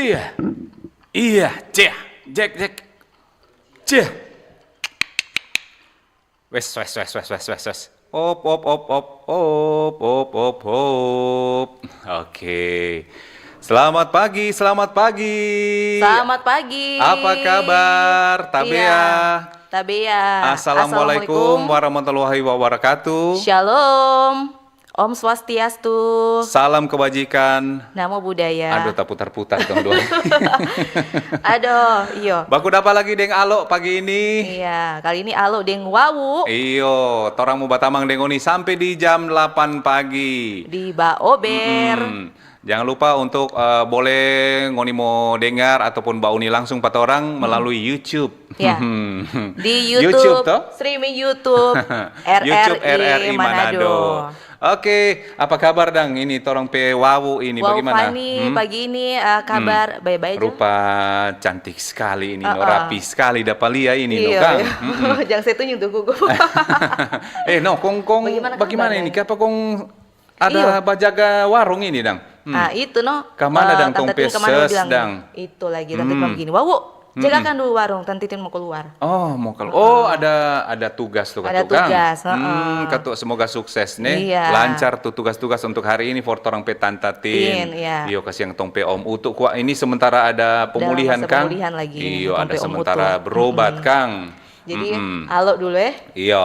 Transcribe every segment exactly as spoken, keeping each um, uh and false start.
Iya. Iya, ceh. Cek, cek. Ceh. Wes, wes, wes, wes, wes, wes, wes. Op, op, op, op, op, op, op. Oke. Selamat pagi, selamat pagi. Selamat pagi. Apa kabar? Tabea. Iya. Tabea. Assalamualaikum. Assalamualaikum warahmatullahi wabarakatuh. Shalom. Om Swastiastu. Salam kebajikan. Namo Buddhaya. Aduh, taputar-putar dong dua. Aduh, iyo. Baku dapa lagi deng Alo pagi ini? Iya, kali ini Alo deng Wawu. Iyo, torang mo batamang deng ngoni sampe di jam delapan pagi. Di Baober. Mm-mm. Jangan lupa untuk, eh, boleh ngoni mo dengar ataupun bauni langsung pa torang melalui YouTube. Ya. Di YouTube, YouTube, toh? Streaming YouTube, YouTube R R I R R I Manado. Manado. Oke, apa kabar dang? Ini torang pe Wawu ini. Wawu bagaimana? Fani, hmm? Pagi ini, eh, kabar hmm. Baik-baik aja. Rupa cantik sekali ini, uh-uh. No, rapi sekali dapa lia ini, iya, no, Kang. Iya. Mm-mm. Jangan saya tunjuk tuh, gugup. Eh, no, kong, kong, bagaimana, bagaimana kabar, ini? Kenapa kong ada iyo. Bajaga warung ini, dang? Hmm. Ah, itu, no. Kamana, eh, dang, tong pe ses, dang? Itu lagi, tante bilang begini, Wawu, jagakan dulu warung, tante Tin mau keluar. Oh, mau keluar. Oh, ada, ada tugas tu, ada tugas, heeh. Hmm, katu, semoga sukses, ne. Iya. Lancar tu tugas-tugas untuk hari ini for torang pe tanta Tin. Tin, iya. Iyo, kasiang tong pe om Utu. Kua ini sementara ada pemulihan, Kang. Ada masa pemulihan lagi, iyo, ada sementara berobat, Kang. Jadi, mm-mm. Alo dulu, eh. Iyo.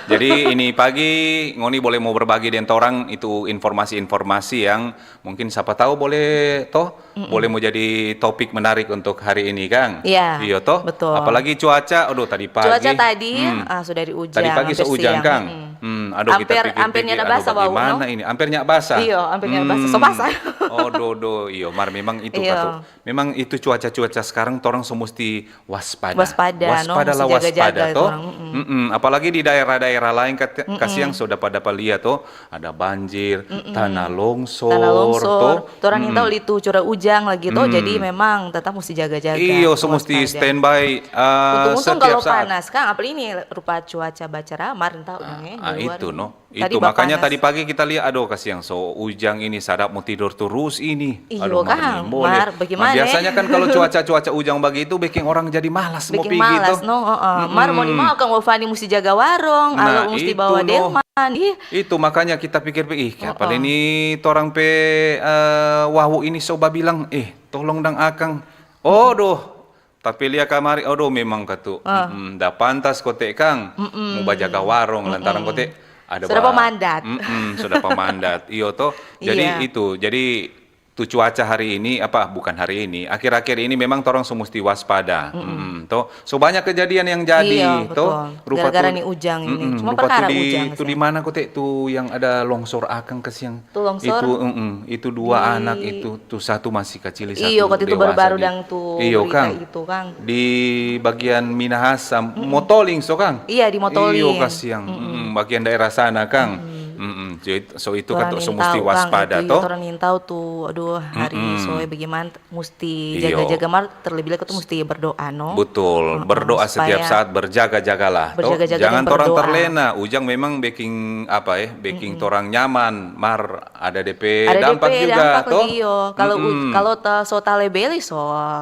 Jadi, ini pagi, ngoni boleh mau berbagi deng torang itu informasi-informasi yang mungkin sapa tahu boleh, toh, mm-mm. Boleh mau jadi topik menarik untuk hari ini, Kang. Iya, iyo, toh? Betul. Apalagi cuaca, aduh, tadi pagi. Cuaca tadi, hmm. Ah, sudah di ujang, tadi pagi so ujang, Kang. Mm-mm. Hmm, aduh, kita pikir-pikir, aduh, bagaimana ini? Amper nyak basah, Wawu, no? Amper nyak basah. Iyo, amper nyak basah, so basah. Hmm. Oh, do, do, iyo, mar memang itu, katu. Memang itu cuaca-cuaca sekarang, torang so musti waspada. Waspada, no? Waspada lah, musti jaga-jaga waspada, toh. Torang, mm-mm. Mm-mm. Apalagi di daerah-daerah lain, kat-, mm-mm. Kasiang so dapa-dapa lia, toh. Ada banjir, mm-mm. Tanah longsor, tanah longsor, toh. Torang nintau itu curah ujang lagi, toh. Mm. Jadi memang tetap musti jaga-jaga, waspada. Iyo, so musti standby, eh, setiap saat. Untung-untung kalau panas, Kang. Apalagi ini rupa cuaca bacerah, mar nintau, ah, dang, eh, ah, di luar itu, ini. No. Tadi itu, makanya tadi pagi kita lia, aduh, kasiang, so ujang ini, sadap mo tidor terus ini. Iyo, aduh, Kang, mar, bagaimana? Mar, biasanya kan kalau cuaca-cuaca ujang bagitu, beking orang jadi malas mo pigi, toh. Beking malas, no, heeh. Mm-mm. Mar, mau di mau, Kang Wafani musti jaga warung, nah, Alo musti bawa delman, ih. Itu, makanya kita pikir, ih, kapan ini torang pe, eh, Wawu ini so babilang, eh, tolong dang akang. Odoh, tapi lia kamari, aduh, memang katu. Ah. Mm-mm, da pantas kote, Kang. Mm-mm. Mo bajaga warung, lantaran kote ada ba-, so dapa mandat. Mm-mm, so dapa mandat. Iyo, toh. Jadi, iya. Itu, jadi tu cuaca hari ini, apa, bukan hari ini, akhir-akhir ini memang torang so musti waspada. Mm-mm. Mm-mm, toh. So banyak kejadian yang jadi, toh. Iya, betul. Rupa tu, gara-gara ni ujang ini. Mm-mm, cuma rupa perkara tu di, ujang tu sih. Di mana kote tu yang ada longsor akang kasiang? Tu longsor? Itu, mm-mm, itu dua anak itu, tu satu masih kacil, satu dewasa. Iyo, waktu itu baru-baru dang tu berita itu, Kang. Di bagian Minahasa, Motoling, so, Kang? Iya, di Motoling. Iyo, kasiang. Mm-mm. Mm-mm, bagian daerah sana, Kang. Mm-mm. Mm-mm. Jadi, so itu katu so musti waspada, toh. Torang nintau, Kang, itu, torang nintau tu, aduh, hari ini so bagaimana, musti jaga-jaga, mar, terlebih lagi tu musti berdoa, no? Betul, berdoa setiap saat, berjaga-jagalah, toh. Berjaga-jaga dan berdoa. Jangan torang terlena, ujang memang beking apa, eh, beking torang nyaman, mar ada depe dampak juga, toh. Ada depe dampak lagi, yo. Kalau u-, kalau ta-, so talebe lei, so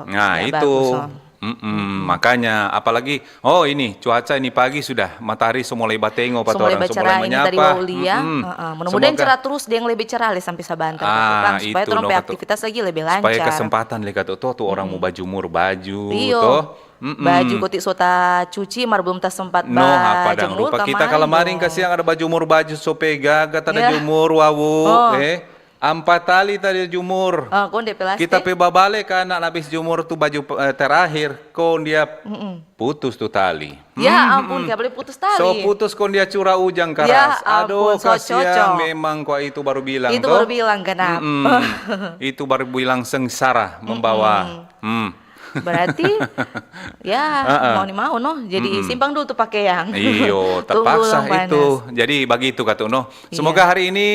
nggak bagus, so. Nah, itu. Mm-mm, makanya, apalagi, oh, ini, cuaca ini pagi sudah, matahari so mulai batengo pa torang, so mulai menyapa. So mulai bacerah ini tadi, Wawu lia. Mm-mm. Heeh, mudah-mudahan cerah terus deng lebe cerah lei sampe sabantar, katu, Kang, supaya torang pe aktivitas lagi lebe lancar. Supaya kesempatan lei, katu, toh, tu orang mo bajumur baju, toh. Mm-mm. Baju kote so tacuci, mar belum tasempat bajemur, apa dang rupa kita kamari, kalamari dong. Kasiang ada bajumur baju so pe gaga, tada jumur, Wawu, eh. Ampa tali tadi jumur. Ah, kong depe lastik? Kita pe babale kan, abis jumur tu baju, eh, terakhir, kong dia putus tu tali. Ya ampun, kaya boleh putus tali. So putus kong dia cura ujang karas. Ya ampun, so cocok. Aduh, kasiang memang, kwa itu baru bilang toh. Itu baru bilang, kenapa? Mm-mm. Itu baru bilang sengsara membawa. Mm-mm. Hmm. Berarti, ya, mau ni mau, no. Jadi simpang dulu tu pakeang. Iyo, terpaksa itu. Jadi bagitu katu, no. Iya. Semoga hari ini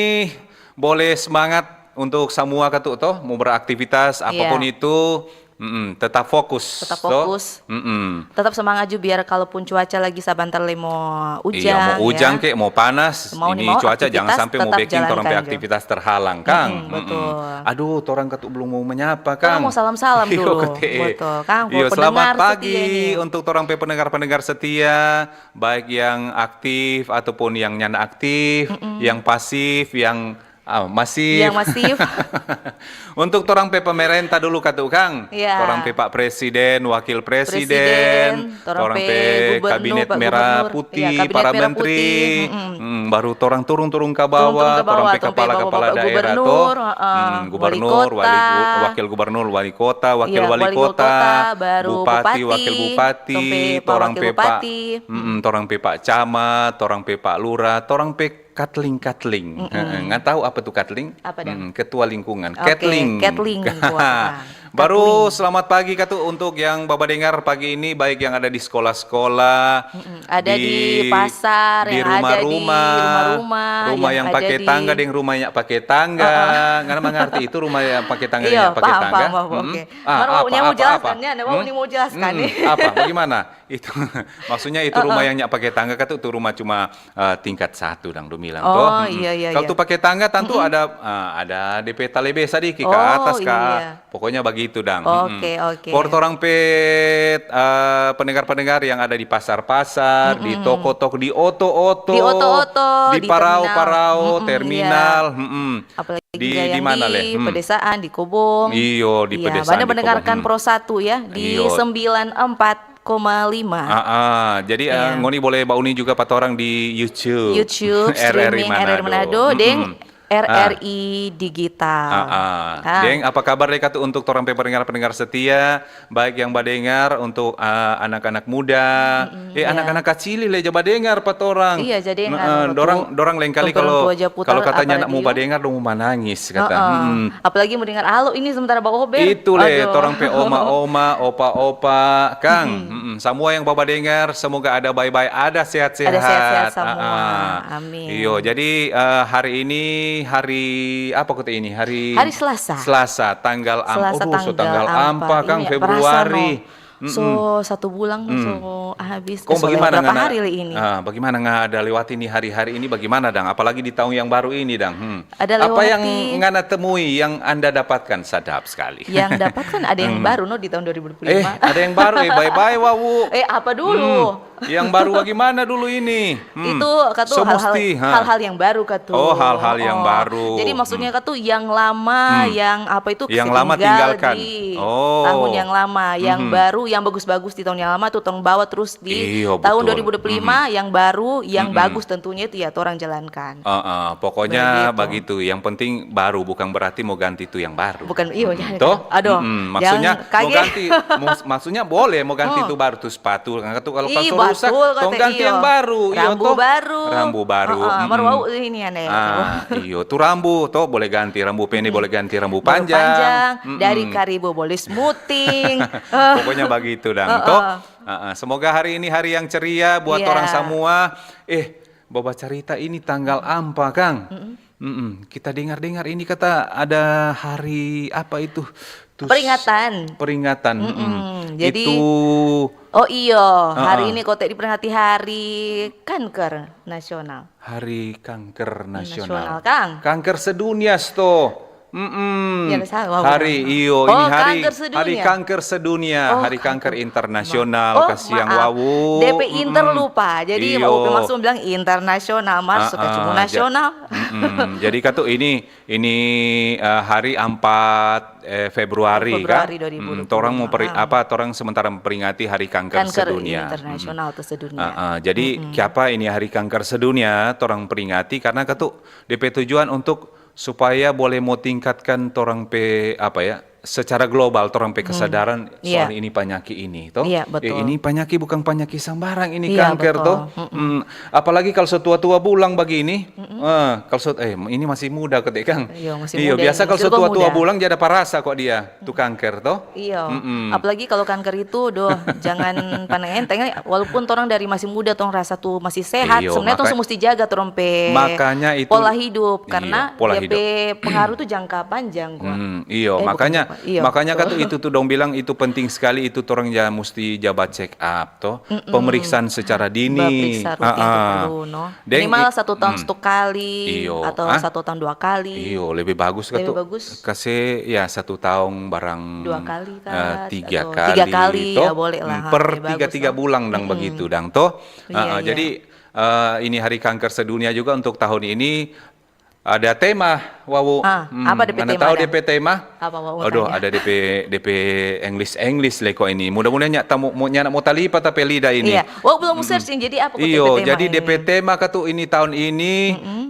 boleh semangat untuk samua katu, toh, mo beraktivitas apapun itu, Mm-mm, tetap fokus, Tetap to? fokus. Mm-mm. Tetap semangat juga biar kalaupun cuaca lagi sabantar lagi mau Iya, hujan, mau hujan ya. kek, mau panas, Mau ni ini mau cuaca jangan aktivitas sampai mau tetap bikin torang pe jalankan. aktivitas terhalang, Kang. Mm-mm, betul. Aduh, torang katu belum mau menyapa, Torang Kang. mau salam-salam Iyo, dulu. kete. Betul, Kang. Iyo, Buat selamat pendengar setia pagi nih. untuk torang pe pendengar-pendengar setia, baik yang aktif ataupun yang nyanda aktif, yang pasif, yang ah, masif. Yang masif. Untuk torang pe pemerintah dulu katu, Kang. Iya. Torang pe Pak Presiden, Wakil Presiden, Presiden, torang torang pe pe gubernur, kabinet Pak merah gubernur. Iya, putih, kabinet para merah menteri, putih, mm-mm. mm, baru torang turun-turun ka Turun-turun bawah, ke torang bawah, pe torang pe kepala-kepala bapak-bapak daerah gubernur, to, heeh, mm, wali gubernur, wali gu- kota. wakil gubernur, wali kota, wakil Iya, wali wali kota, kota, baru bupati, bupati, wakil bupati, torang pe Pak torang pe Pak, Bupati. mm, torang pe Pak Camat, torang pe Pak Lurah, torang pe katling-katling. Heeh, nggak tahu apa tu katling? Apa, Dang? Mm, ketua lingkungan. Oke, Katling. katling, buat orang. Baru Katling. Selamat pagi katu untuk yang babadengar pagi ini, baik yang ada di sekolah-sekolah, Mm-mm. Ada di pasar, di yang ada di rumah-rumah, rumah-rumah, rumah yang yang ada pakai di tangga deng rumah yang pakai tangga. Ngana mangarti itu rumah yang pakai tangga deng Iya, yang pakai paham, tangga? paham, paham, Mm-mm. oke. Ah, Baru apa, mau apa, jelaskan, apa? ya, ada mau Mm-mm. mau jelaskan Mm-mm. nih. Apa? Bagaimana? Itu maksudnya itu rumah yang nyak pakai tangga katu, tu rumah cuma eh, tingkat satu dang dong bilang Oh, toh. Mm-mm. Iya, iya, Kalau iya. tu pakai tangga tantu ada eh, ada D P talebe sadiki ke Oh, atas ka. Iya. Pokoknya bagitu dang. Mm-mm. Oke, oke. For torang pe eh, pendengar-pendengar yang ada di pasar-pasar, di toko-toko, di oto-oto, Di oto-oto, di di parau-parau, terminal. Mm-mm, terminal, iya. mm-mm. Apalagi Di- juga di yang mana, di Le? Hmm. pedesaan, di Kobong. Iyo, di Iya, pedesaan, banda di mendengarkan Kobong. Pro satu ya, di Iyo. sembilan empat koma lima. Ah, ah. Jadi eh, Iya. ngoni boleh bauni juga pa torang di YouTube. YouTube, R R I streaming R R I Manado, Mm-mm. deng Ah. R R I Digital. Ah, ah. Ah. Deng, apa kabar deka tu untuk torang pe pendengar-pendengar setia, baik yang badengar untuk ah, anak-anak muda, eh iya. Anak-anak kacili le ja badengar pa torang. Iya, ja dengar, Nah, eh, waktu dorang dorang lengkali tong pe orang kalau tua ja putar kalau katanya apa nak mau radio. badengar dong mau manangis kata. Heeh. Mm-mm. Apalagi mau dengar alo ini sementara baobe. Itu le, Aduh. torang pe oma-oma, opa-opa, Kang. Mm-mm. Samua yang babadengar, semoga ada bae-bae, ada sehat-sehat. Ada sehat-sehat samua. Ah, ah. Amin. Iyo, jadi eh, hari ini hari apa kota ini? Hari Hari Selasa. Selasa, tanggal am. Selasa Aduh, so tanggal tanggal ampa, Kang, Iya, Februari. Perasa no. So satu bulan so habis. Kong So bagaimana berapa ngana, hari le ini? Ah, bagaimana ngana ada lewati ni hari-hari ini? Bagaimana dang? Apalagi di tahun yang baru ini dang. Hmm. Ada Apa yang lewati. Ngana temui, yang Anda dapatkan? Sadap sekali. Yang dapatkan ada yang baru no di tahun dua ribu dua puluh lima. Eh, ada yang baru, eh, bye-bye, Wawu. Eh, apa dulu? Hmm. Yang baru bagaimana dulu ini? Hmm. Itu katu So hal-hal musti, ha. Hal-hal yang baru katu. Oh, hal-hal yang baru. Jadi maksudnya katu yang lama, yang apa itu Yang se lama tinggal tinggalkan. Di Oh. Tahun yang lama, yang baru, yang bagus-bagus di tahun yang lama tu tong bawa terus di Iyo, tahun betul. Dua ribu dua puluh lima yang baru, yang bagus tentunya itu ya torang jalankan. Heeh, pokoknya begitu. Yang penting baru, bukan berarti mau ganti tu yang baru. Bukan, iyo, jangan. Toh? Aduh, Mm-mm. Maksudnya jangan mau kaget. ganti, mau, maksudnya boleh mau ganti tu baru tu sepatu. Kan katu kalau Ih, sepatu rusak, betul, tong kata ganti iyo. Yang baru, iyo Rambu toh? Baru. Rambu baru. Heeh, baru Mm-mm. Wau ini aneh. Ah, iyo, tu rambu toh boleh ganti rambu pendek, boleh ganti rambu Baru panjang. Panjang, Mm-mm. Dari karibo boleh smoothing. Pokoknya begitu dang. Toh? Heeh. Semoga hari ini hari yang ceria buat Iya. Orang samua. Eh, bawa cerita ini tanggal ampa, Kang. Mm-mm. Kita dengar-dengar ini kata ada hari apa itu? Tus- Peringatan. Peringatan. Mm-mm. Mm-mm. Jadi Itu Oh iyo, hari Heeh. Ini kote diperingati hari kanker nasional. Hari Kanker Nasional. Nasional, Kang. Kanker sedunia sto. Mm-mm. Ya, salah, Hari ulang. Iyo, Oh, ini hari kanker sedunia. Hari Kanker Sedunia, Oh, Hari Kanker kanker. Internasional. Oh, Kasiang maaf. Wawu. D P Inter Mm-mm. lupa. Jadi Iyo. Wawu pe maksud bilang internasional, Mars suka Ah, cuma ah, nasional. Mm-mm. Jadi katu ini ini eh, hari ampat eh, Februari, Februari kan? dua ribu dua puluh lima. Mm, torang mau peri- Ah. apa? Torang sementara memperingati Hari Kanker, Kanker Sedunia. Internasional atau sedunia. Ah, ah. Jadi kiapa ini Hari Kanker Sedunia torang peringati? Karena katu D P tujuan untuk supaya boleh mau tingkatkan torang pe apa ya? Secara global torang pe kesadaran soal Iya. Ini panyaki ini, toh? Iya, Eh, betul. ini panyaki bukan panyaki sambarang ini Iya, kanker, betul. toh? Mm. Apalagi kalau so tua-tua bulang bagini, eh, kalau so, eh, ini masih muda kete, Kang. Iya, masih Iyo, muda, biasa kalau masih so tua-tua muda. Bulang jadi parasa kok dia tu kanker, toh? Iya, Mm-mm. Apalagi kalau kanker itu, doh, jangan pandang enteng. Walaupun orang dari masih muda, tong rasa tuh masih sehat, Iyo, sebenarnya tong maka- mesti jaga tong pe Makanya itu pola hidup, Iyo, karena pola dia hidup. pe pengaruh tuh jangka panjang kok. Hmm, iyo, Eh, bukan makanya Iyo, makanya kan itu tu dong bilang itu penting sekali, itu torang ja musti ja ba check up to, pemeriksaan secara dini. Baperiksa rutin tu perlu, no. Minimal satu tahun satu kali atau satu tahun dua kali. Iyo, lebih bagus kan tu. Kase ya satu tahun barang dua kali, tiga kali, tiga kali to. Ya boleh lah, per tiga tiga bulan dang begitu dang to. Jadi eh, ini hari kanker sedunia juga untuk tahun ini ada tema, Wawu. Ah, apa depe tema? Mana tahu depe tema? Apa, Wawu? Aduh, ada depe depe English English leko ini. Mudah-mudahan nya tamu mo nyana mo talipa tapi lida ini. Iya, Wawu belum searching. Jadi apa ko depe tema? Iyo, jadi depe tema katu ini tahun ini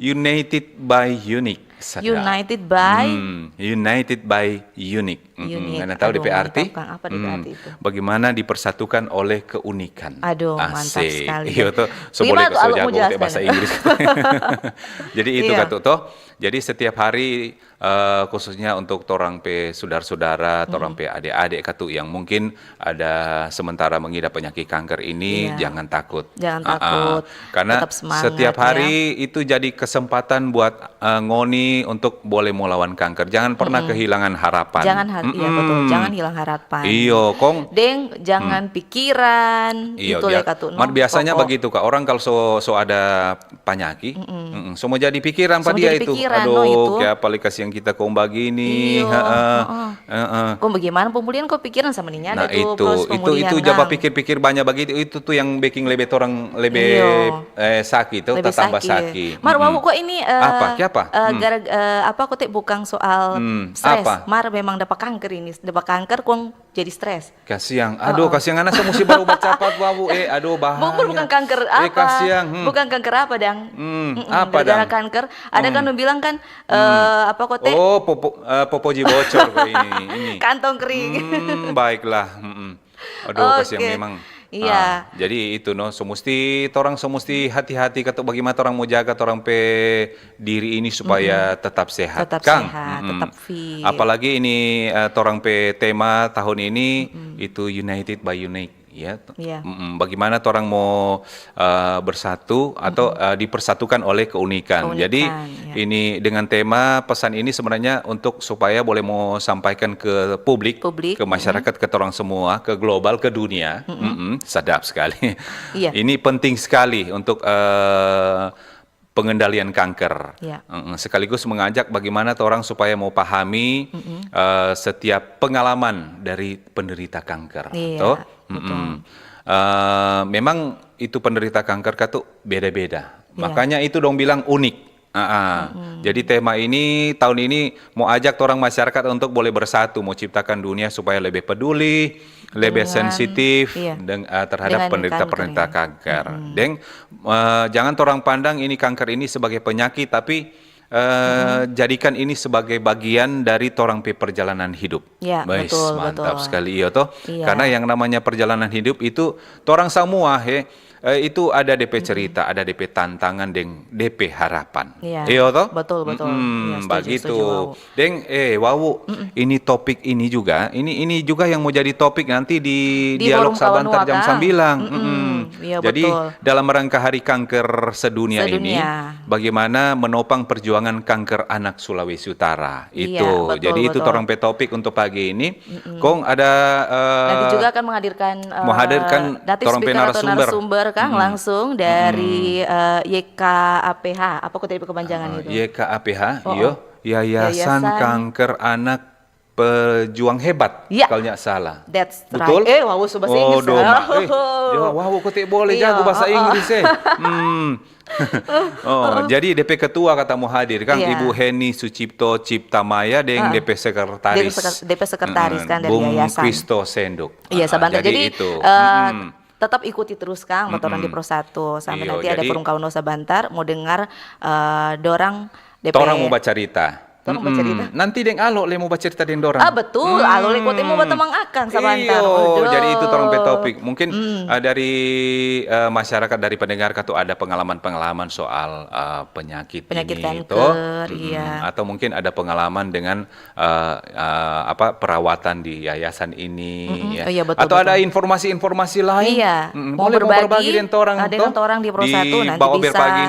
United by Unique. United by? Hmm, United by Unique. Unique. Mana tahu depe arti? Apa depe arti itu? Bagaimana dipersatukan oleh keunikan. Aduh, mantap sekali. Iyo to, so boleh ko so jago bahasa Inggris. Jadi itu katu to. Jadi setiap hari eh, khususnya untuk torang pe sudara-sudara, torang pe ade-ade katu yang mungkin ada sementara mengidap penyakit kanker ini, jangan takut. Jangan takut. Karena setiap hari itu jadi kesempatan buat eh, ngoni untuk boleh mo lawan kanker. Jangan pernah kehilangan harapan. Jangan, iya betul, jangan hilang harapan. Iyo, kong. Deng, jangan pikiran, itu le katu, no. Mar biasanya begitu, Kak. Orang kalau so so ada panyaki, so mo jadi pikiran pa dia itu. Aduh, kiapa le kasiang kita kong bagini. Kong bagaimana pemulihan, kong pikiran sama ninya. Nah, itu itu itu japa pikir-pikir banya bagitu, itu tu yang beking lebe torang lebe eh, saki tu, tatamba saki. Mar Wawu, kong ini eh, apa kiapa? Eh, gara eh, apa, kote bukang soal stres. Mar memang dapa kanker ini, dapa kanker kong jadi stres. Kasiang. Aduh, kasiang, ngana so musti baru bacapat, Wawu. Eh, aduh, bahaya. Bukang kanker apa? Eh, kasiang. Bukang kanker apa dang? Apa dang? Gara-gara kanker. Ada kan dong bilang kan eh, apa, kote? Oh, popo eh, popoji bocor ko ini. Ini. Kantong kering. Hmm, baiklah. Aduh, kasiang memang. Iya. Jadi itu no, so musti torang so musti hati-hati katu bagaimana torang mo jaga torang pe diri ini supaya tetap sehat. Tetap sehat, tetap fit. Apalagi ini eh, torang pe tema tahun ini itu United by Unique, ya. Iya. Bagaimana torang mo eh, bersatu atau eh, dipersatukan oleh keunikan. Jadi ini dengan tema pesan ini sebenarnya untuk supaya boleh mo sampaikan ke publik, ke masyarakat, ke torang semua, ke global, ke dunia. Sadap sekali. Iya. Ini penting sekali untuk eh, pengendalian kanker. Sekaligus mengajak bagaimana torang supaya mo pahami eh, setiap pengalaman dari penderita kanker. Iya, betul. Eh, memang itu penderita kanker katu beda-beda. Makanya itu dong bilang unik. Jadi tema ini tahun ini mo ajak torang masyarakat untuk boleh bersatu, mo ciptakan dunia supaya lebih peduli, lebih sensitif eh, terhadap penderita-penderita kanker. Deng eh, jangan torang pandang ini kanker ini sebagai penyakit, tapi eh, jadikan ini sebagai bagian dari torang pe perjalanan hidup. Ya, betul, mantap sekali, iyo to. Karena yang namanya perjalanan hidup itu torang samua he eh, itu ada depe cerita, ada depe tantangan deng depe harapan. Iyo to? Betul, betul. Bagitu. Deng eh Wawu, ini topik ini juga, ini ini juga yang mo jadi topik nanti di dialog Sabantar jam sambilang. Jadi dalam rangka hari kanker sedunia ini, bagaimana menopang perjuangan kanker anak Sulawesi Utara. Itu. Jadi itu torang pe topik untuk pagi ini. Kong ada eh, nanti juga akan menghadirkan eh, menghadirkan torang pe narasumber, kan, langsung dari eh, Y K A P H. Apa ko tadi kepanjangan itu? Y K A P H, iyo. Yayasan Kanker Anak Pejuang Hebat, kalau nggak salah. That's right. Eh, Wawu so bahasa Inggris. Aduh, eh, Wawu, ko te boleh jago bahasa Inggris eh. Hmm. Oh, jadi depe ketua kata mo hadir kan, Ibu Heni Sucipto Cipta Maya deng depe sekretaris. Depe sekretaris kan dari yayasan. Bung Kristo Senduk. Iya, Sabantar. Jadi, eh, tetap ikuti terus kan, motoran di Pro Satu. Sampai nanti ada Forum Kawan Sabantar, mau dengar eh, dorang depe. Torang mo bacarita. Torang mo bacarita. Nanti deng Alo le mo bacarita deng dorang. Ah, betul. Alo le kote mo batamang akang Sabantar. Iyo, jadi itu torang pe topik. Mungkin eh, dari eh, masyarakat, dari pendengar katu ada pengalaman-pengalaman soal eh, penyakit ini, kanker, iya. Atau mungkin ada pengalaman dengan eh, eh, apa, perawatan di yayasan ini, ya. Atau ada informasi-informasi lain. Iya. Boleh mo berbagi deng torang, deng torang di Pro Satu, nanti bisa.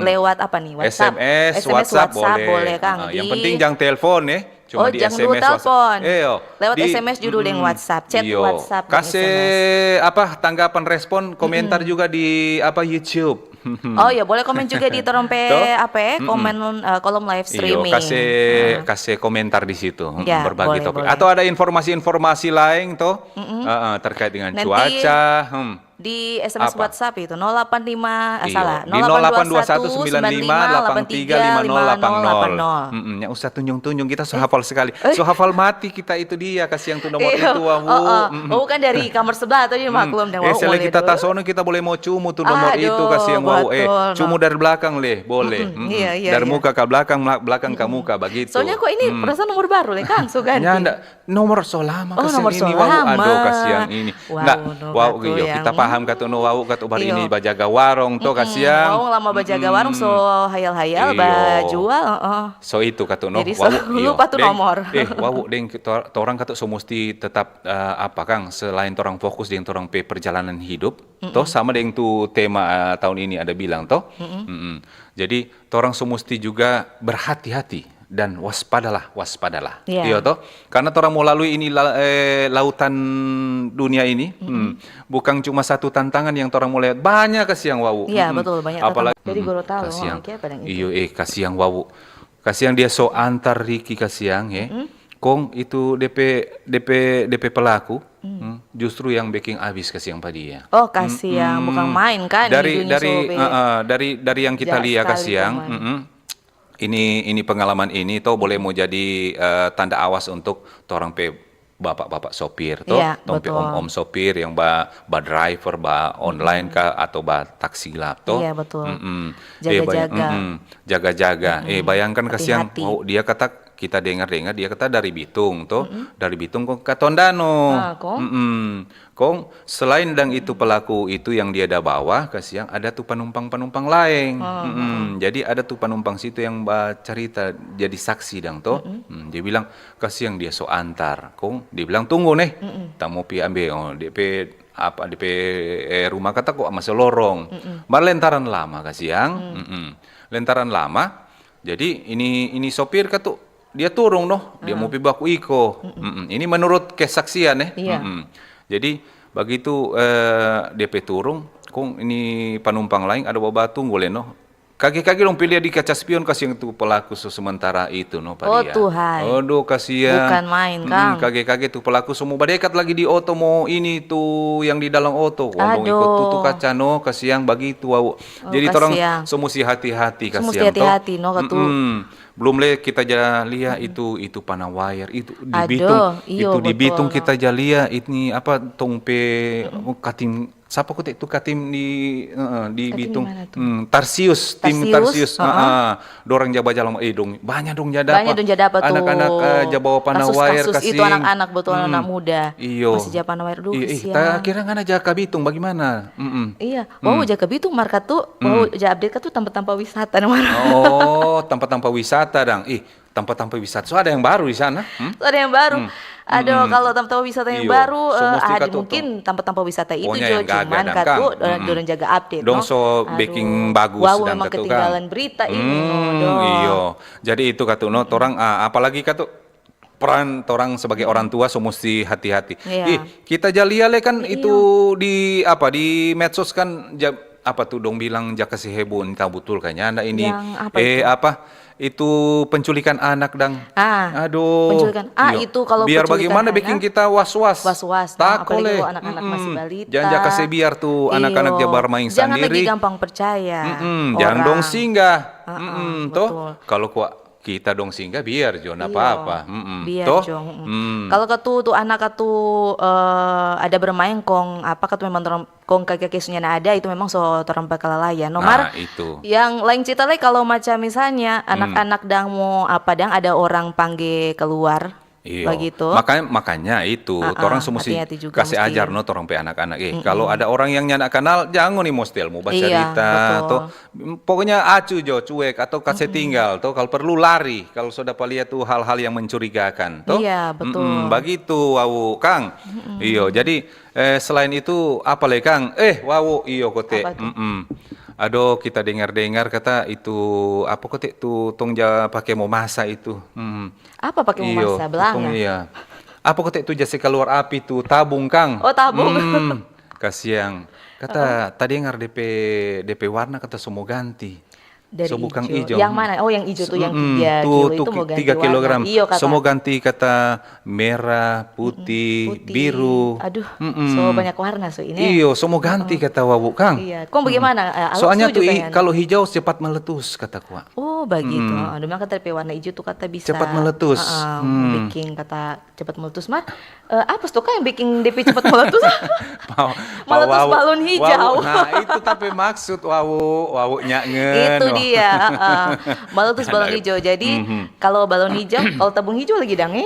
Lewat apa nih? WhatsApp. S M S, WhatsApp boleh. Kang. Yang penting jangan telepon ya. Cuma di S M S, WhatsApp. Oh, jangan dulu telepon. Lewat S M S judul deng WhatsApp, chat WhatsApp deng S M S. Kasih apa, tanggapan, respon, komentar juga di apa, YouTube. Oh ya, boleh komen juga di torong pe apa ya, komen, eh, kolom live streaming. Iyo, kasih, kasih komentar di situ. Ya, berbagi topik. Boleh, boleh. Atau ada informasi-informasi lain toh, eh, eh, terkait dengan cuaca. Nanti di S M S WhatsApp itu, nol delapan lima, eh, salah, di nol delapan dua satu sembilan lima delapan tiga lima nol delapan nol. Yang usah tunjung-tunjung, kita so hafal sekali. So hafal mati kita itu dia, kasiang tu nomor itu, Wawu. Oh, bukan dari kamar sebelah atau di maklum deh, Wawu. Eh, selain kita tasono, kita boleh mo cumu tu nomor itu, kasiang Wawu. Eh, cumu dari belakang leh, boleh. Dari muka ka belakang, belakang ka muka, bagitu. Soalnya kok ini perasaan nomor baru leh, Kang, so ganti. Nyanda. Nomor so lama. Oh, nomor so lama. Aduh, kasiang ini. Nda, Wawu, kita paham katu no, Wawu katu baru ini bajaga warung to, kasiang. Wawu lama bajaga warung, so hayal-hayal bajual, heeh. So itu katu no, Wawu, iyo. Jadi so lupa tu nomor. Eh, Wawu deng, torang katu so musti tetap, eh, apa kang, selain torang fokus deng torang pe perjalanan hidup, to, sama deng tu tema, eh, tahun ini ada bilang to. Jadi, torang so musti juga berhati-hati dan waspadalah, waspadalah. Iya. Iyo to? Karena torang mo lalui ini la-, eh, lautan dunia ini, hmm, bukang cuma satu tantangan yang torang mo lewat, banya kasiang Wawu. Iya, betul, banyak tantangan. Apalagi, jadi Gorontalo, kasiang. Iyo, eh, kasiang Wawu. Kasiang dia so antar Riki kasiang, eh. Kong itu depe, depe, depe pelaku, hmm, justru yang beking abis kasiang pa dia. Oh, kasiang, bukang main kan di dunia sobe. Dari, eh, eh, dari, dari yang kita lia kasiang, ini, ini pengalaman ini to boleh mo jadi, eh, tanda awas untuk torang pe bapak-bapak sopir to, tong pe om-om sopir yang ba, ba driver, ba online ka, atau ba taksi gelap to. Iya, betul. Jaga-jaga. Jaga-jaga. Eh, bayangkan kasiang, oh, dia kata kita dengar-dengar dia kata dari Bitung to, dari Bitung kong ka Tondano. Ah, kong? Mm-mm. Kong selain dang itu pelaku itu yang dia da bawa, kasiang ada tu panumpang-panumpang laeng. Mm-mm. Jadi ada tu panumpang situ yang bacarita jadi saksi dang to. Mm, dia bilang, kasiang dia so antar. Kong dia bilang, tunggu neh, ta mo pi ambe, oh, depe apa, depe, eh, rumah kata kok masih lorong. Mar lentaran lama kasiang. Mm-mm. Lentaran lama, jadi ini, ini sopir katu dia turung no, dia mo pi baku iko. Mm-mm. Ini menurut kesaksian, eh. Iya. Mm-mm. Jadi bagitu, eh, depe turung, kong ini panumpang laeng ada bawa tunggu le no. Kage-kage dong pi lia di kaca spion kasiang tu pelaku so sementara itu no pa dia. Oh, Tuhan. Aduh, kasiang. Bukan main, Kang. Kage-kage tu pelaku so mo badekat lagi di oto mo ini tu yang di dalam oto. Kong dong iko tutu kaca no, kasiang bagitu, Wawu. Jadi torang so musti hati-hati, kasiang to. So musti hati-hati no, katu. Mm-mm. Belum le kita ja lia itu, itu Panawair, itu di Bitung, itu di Bitung kita ja lia ini apa tong pe kating, sapa kote tu kating di, eh, di Bitung? Hmm, Tarsius, tim Tarsius, heeh. Dorang ja bajalang, eh, dong, banya dong ja dapa. Banya dong ja dapa tu. Anak-anak, eh, ja bawa Panawair, kasus-kasus itu, anak-anak, betul, anak muda. Iyo. Masih ja Panawair, duh, kasiang. Ta kira ngana ja ka Bitung, bagimana? Mm-mm. Iya, Wawu ja ka Bitung, mar katu, Wawu ja update katu tampa-tampa wisata, no. Oh, tampa-tampa wisata dang. Ih, tampa-tampa wisata. So ada yang baru di sana? Hmm? So ada yang baru. Aduh, kalau tampa-tampa wisata yang baru, eh, ada mungkin tampa-tampa wisata itu jo, cuman katu, dorang jaga update, no? Dong so beking bagus dang katu, Kang. Wawu memang ketinggalan berita ini, no, dong. Iyo. Jadi itu katu, no, torang, ah, apalagi katu, peran torang sebagai orang tua so musti hati-hati. Iya. Ih, kita ja lia le kan itu di apa, di medsos kan ja-, apa tu dong bilang ja kase heboh, entah butul kayaknya ada ini. Yang apa itu? Eh, apa? Itu penculikan anak dang. Ah, aduh. Penculikan. Ah, iyo. Itu kalau biar penculikan bagaimana anak, bikin kita was-was. Was-was. Tako le. Apalagi kalau anak-anak masih balita. Jangan ja kase biar tu anak-anak ja barmaeng sandiri. Iyo. Jangan lagi gampang percaya orang. Jangan dong singgah. Ah, ah, betul. Toh, kalau kwa kita dong singgah biar jo, nda apa-apa. Mm-mm. Biar jo, mm-mm. Kalau katu tu anak katu, eh, ada bermain kong apa katu memang torang, kong kaki-kaki sunya nda ada, itu memang so torang pe kelalaian. No, mar, itu. Yang lain cerita lagi kalau macam misalnya anak-anak dang mo apa, dang ada orang pangge keluar. Iyo. Bagitu. Makanya, makanya itu, torang so musti kase ajar no torang pe anak-anak. Eh, kalau ada orang yang nyanda kanal, jangan ni mostel mo bacarita, to. Pokoknya acu jo, cuek, atau kase tinggal, to. Kalau perlu lari, kalau so dapa lia tu hal-hal yang mencurigakan, to. Iya, betul. Mm-mm, bagitu, Wawu, Kang. Mm-mm. Iyo, jadi, eh, selain itu, apa le, Kang? Eh, Wawu, iyo, kote. Apa tu? Mm-mm. Ado, kita dengar-dengar kata itu, apa kote tu tong ja pake mo masa itu? Hmm. Apa pake mo Iyo, masa tong belanga? Iya. Apa kote tu ja se kaluar api tu tabung, kang? Oh, tabung. Hmm, kasiang. Kata tadengar depe depe warna kata so mo ganti. Dari So bukang ijo. ijo. Yang mana? Oh, yang ijo tu, yang Mm-mm, tiga tu, kilo tu itu mo ganti tiga kilogram. Warna. Iyo, kata. So mo ganti kata merah, putih, Putih. biru. Aduh, Mm-mm. so banyak warna so ini. Iyo, so mo ganti kata wawu, kang. Iya. Kong bagaimana? Eh, awak Soalnya setuju tu i- kayaknya. Kalau hijau cepat meletus kata kuat. Oh, begitu. Aduh, memang kata depe warna ijo tu kata bisa Cepat meletus. Heeh, Hmm. bikin kata cepat meletus. Mar, eh, apa tu kan yang bikin depe cepat meletus? Mau- Meletus mau- balon hijau. Wawu. Nah, itu tapi maksud wawu, wawu nyangen. Itu dia, heeh. Meletus balon hijau. Jadi, kalau balon hijau, kalau tabung hijau lagi dang, eh?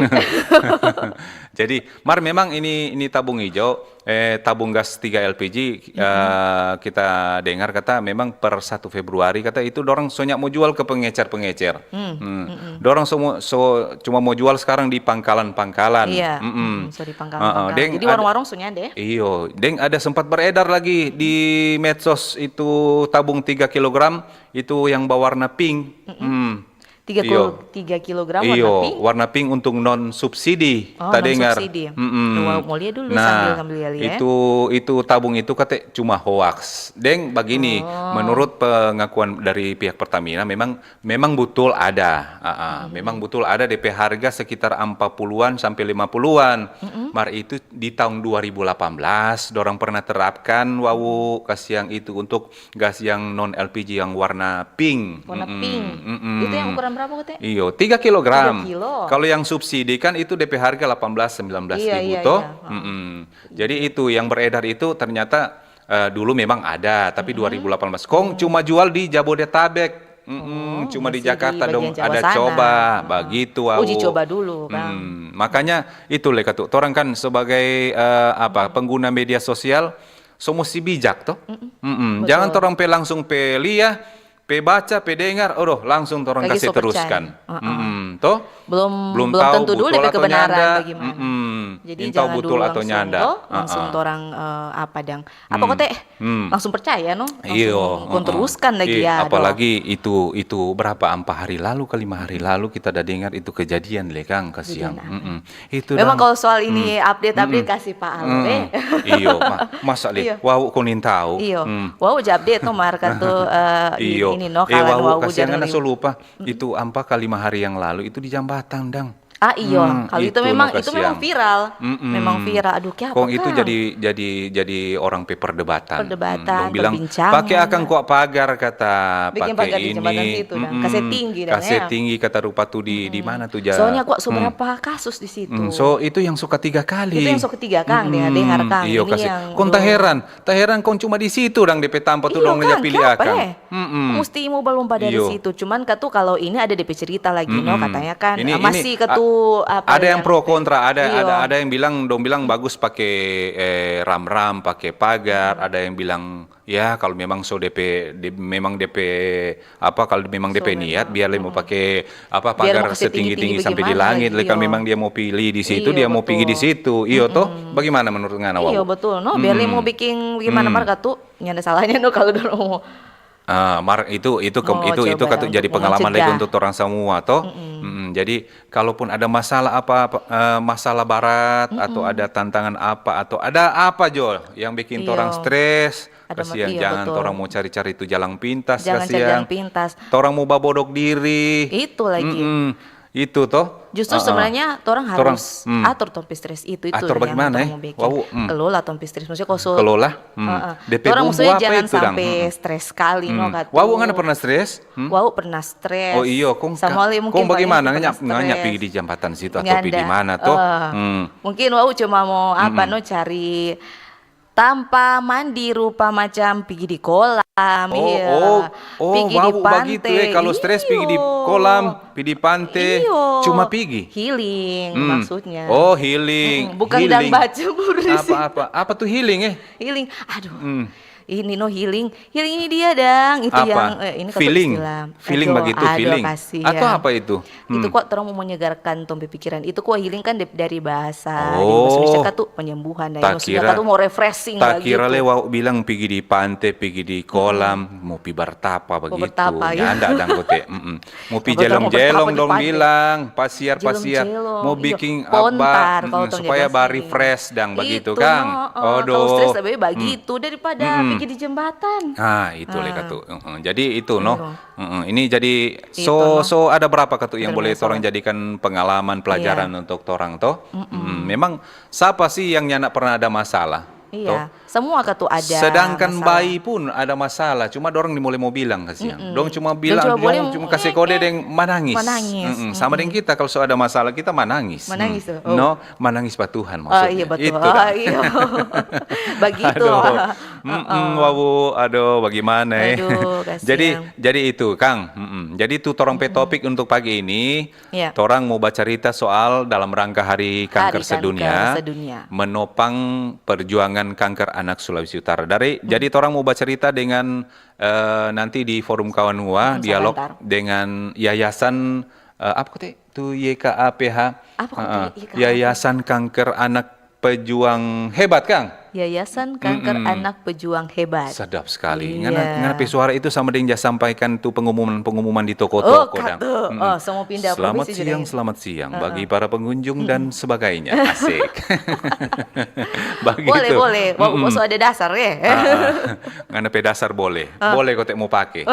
Jadi, mar memang ini ini tabung hijau, eh, tabung gas tiga L P G, eh, kita dengar kata memang per satu Februari kata itu dorang so nya mo jual ke pengecer-pengecer. Hmm. Dorang so, mo- so cuma mo jual sekarang di pangkalan-pangkalan. Iya, Mm-mm. mm, so di Heeh, pangkalan-pangkalan. Jadi Jadi ada- warung-warung so nyanda. Iyo, deng ada sempat beredar lagi di medsos itu tabung tiga kilogram itu yang bawarna pink. Hmm. Tiga Iyo. kilo, tiga kilogram warna Iyo, pink. Warna pink untuk non subsidi. Oh, Tadengar. non subsidi. Mm-mm. Wah, mau lihat dulu Nah, sambil, sambil lihat ya. Itu itu tabung itu kate cuma hoax. Deng begini, Oh. menurut pengakuan dari pihak Pertamina memang memang betul ada. Ah, ah, memang betul ada depe harga sekitar empat puluhan sampai lima puluhan. Mar itu di tahun dua ribu delapan belas dorang pernah terapkan wawu kasiang itu untuk gas yang non L P G yang warna pink. Warna Mm-mm, pink. mm-mm. Itu yang ukuran berapa, Kote? Iyo, tiga kilogram. Tiga kilo. Kalau yang subsidi kan itu depe harga delapan belas sembilan belas ribu Iya, iya, toh. iya. Mm-mm. Jadi itu yang beredar itu ternyata eh, dulu memang ada, tapi dua ribu delapan belas. Kong cuma jual di Jabodetabek. Mm-mm, Oh, cuma di masih di Jakarta dong bagian Jawa ada sana. coba Heeh. begitu. Uji Au. Coba dulu, Kang. Mm, makanya itu le katu. Torang kan sebagai eh, apa pengguna media sosial, so musti bijak toh. Mm-mm. Jangan torang pe langsung pe lia, pe baca, pe dengar, aduh langsung torang Lagi kasih so percaya. teruskan. Heeh. Mm-mm, toh? Belum Belum belum tahu tentu dulu betul depe atau kebenaran nyanda. bagaimana. Mm-mm. Jadi Yang tahu jangan betul dulu atau langsung nyanda. toh, langsung Heeh. torang eh, apa dang? Apa Kote? Eh, Hmm. Langsung percaya no? Langsung Iyo, kon heeh. teruskan lagi Eh, ya. Aduh. Apalagi itu itu berapa ampa hari lalu ke lima hari lalu kita ada dengar itu kejadian le kang kasiang. Kejadian apa? Mm-mm. Itu Memang dang. Kalau soal ini update-update kasih Pak Al deh. Iyo, ma- masa le, Iyo. Wau konin tahu. Iyo, Hmm. Wau ja update no mar katu eh, i- Iyo. Ini no Eh, kalan Wau Wau kasiang jangan ngana li- so lupa. Itu ampa ka lima hari yang lalu itu di jambatan dang. Ah iyo, Hmm, kalau itu itu no memang itu memang kasiang. viral. Mm-mm. Memang viral. Aduh, kayak apa Kong itu kang? Jadi jadi jadi orang pe perdebatan. Perdebatan, Dong bilang perbincangan. Pakai akang kwa pagar kata Bikin pakai pagar di ini. jembatan situ, dang. Mm-mm. Kase tinggi, dang, Kase ya? tinggi kata rupa tu di di mana tu ja. Soalnya kok so Hmm. Berapa kasus di situ? Hmm, so itu yang so ketiga kali. Itu yang so ketiga kang, dia Mm-mm. dengar kang. Iyo Ini kase. Yang Kong dulu. Taheran, Taheran kong cuma di situ dang depe tampa tu Iyo, dong ja kang, pilih kiapa, akang. Eh? Mm-mm. Musti mau balumpa dari Iyo. Situ. Cuman katu kalau ini ada depe cerita lagi no, Mm-mm. katanya kan Ini- eh, ini masih a- katu apa ada ya? Yang pro kontra, ada Iyo. ada ada yang bilang dong bilang bagus pakai eh, ram-ram, pakai pagar, ada yang bilang ya kalau memang so depe de, memang depe apa kalau memang depe So, niat memang, biar le mau pakai apa Biar mau pagar kasih setinggi-tinggi tinggi-tinggi sampai di bagaimana langit lagi, le kan iyo. Memang dia mau pilih di situ, Iyo, dia mau pergi di betul. Situ. Iyo toh. Bagaimana menurut ngana Wau? Iyo betul no, biar le mau bikin gimana Hmm. Mar katu, nyanda salahnya no kalau dong mau. Ah, mar itu itu ke- Mau itu itu coba katu dong jadi mau pengalaman lagi mencegah. Untuk orang semua toh. Mm-mm. Jadi kalaupun ada masalah apa, apa eh, masalah barat atau ada tantangan apa atau ada apa jo yang bikin Iyo. Orang stres, Ada ma- kasihan iyo, jangan betul. Orang mau cari-cari itu jalan pintas, Jangan cari kasihan. Jalan pintas. Orang mau babodok diri. Itu lagi. Mm-mm. Itu toh. Justru Ah, ah. Sebenarnya orang Torang- harus hmm. Atur tong pe stres itu itu Atur yang bagaimana, orang eh? Mau bikin. Wau, hmm. Kelola tong pe stres. Maksudnya kalau so, Kelola. Hmm. Heeh. Depe Orang bumbu maksudnya apa jangan itu, dang? Sampai Hmm. Stres kali no Hmm. katu. Wau ngana pernah stres? Hmm? Wau pernah stres. Oh iyo, kong Sama ka- le mungkin kong bagaimana pernah ngana ngana stres. Pergi di jambatan situ atau pergi di Nyanda. Mana toh? Eh, Hmm. Mungkin Wau cuma mau apa no cari tampa mandi rupa macam pergi di kolam, Oh, iya. oh, oh, Pergi di Wau begitu pantai. Eh. Kalau stres pergi di Iyo. Kolam, pergi di pantai, Iyo. Cuma pergi. Healing Hmm. Maksudnya. Oh, healing. Mm-mm. Bukan Healing. Dang baca buris. Apa-apa? Apa tuh healing eh? Healing. Aduh. Hmm. Ini no healing. Healing ini dia, dang. Itu apa? Yang, eh, ini kata feeling. Istilah. Feeling. Aduh, begitu, aduh, feeling. Kasih, atau ya. Apa itu? Itu kok torang mau menyegarkan tong pe pikiran. Itu kok healing kan de-, dari bahasa, oh, dari bahasa Indonesia kan tuh penyembuhan. Dari bahasa Indonesia kan tuh mau refreshing tak kira begitu. Le wau bilang pigi di pante, pigi di kolam, mau pi bertapa begitu. Mau bertapa, ya. Nyanda dang kote. Mm-mm. Mau pi jelong-jelong dong bilang, pasiar-pasiar. Jelong-jelong, iya. Mau bikin apa, pontar, kalau tong supaya jaga ba sini. Refresh dang begitu, itu, Kang. No, eh, kalau stres lebih bagitu daripada pigi di jembatan. Ah, itu le katu. Heeh. Jadi itu, no. Iya. Heeh. Ini jadi so, itu, no. So ada berapa katu yang boleh torang jadikan pengalaman, pelajaran untuk torang, to? Mm-mm. Mm-mm. Memang sapa sih yang nyanda pernah ada masalah? Iya. To? Semua katu ada masalah. Sedangkan bayi pun ada masalah, cuma dorang ni mulai mo bilang, kasiang. Mm-mm. Dong cuma bilang, dong cuma kase kode deng manangis. Manangis. Mm-mm. Sama deng kita, kalau so ada masalah, kita manangis. Manangis tuh. Oh. No, manangis pa Tuhan maksudnya. Oh, iya, betul. Itu dah. Oh, iya. Begitu. Aduh. Mm-mm, wawu, aduh, bagimana, eh? Aduh, kasiang. Jadi, jadi itu, Kang. Mm-mm. Jadi, tu torang pe topik untuk pagi ini, iya, torang mo bacarita soal dalam rangka Hari Kanker Sedunia, menopang perjuangan kanker anak Sulawesi Utara. Dari, jadi torang mo bacarita dengan, eh, nanti di Forum Kawanua, dialog dengan yayasan, eh, apa kote? Tu Y K A P H. Apa kote? Heeh. Y K A P H. Yayasan Kanker Anak Pejuang Hebat, Kang? Yayasan Kanker Anak Pejuang Hebat. Sedap sekali. Iya. Ngana, ngana pe suara itu sama deng ja sampaikan tu pengumuman-pengumuman di toko-toko, dang. Oh, katu. Mm-mm. Oh, so mo pinda. Selamat siang, selamat siang bagi para pengunjung dan sebagainya. Asik. Bagitu. Boleh, boleh. Wah, so ada dasar, eh. Ah, ah. Ngana pe dasar boleh. Ah. Boleh kote mo pake.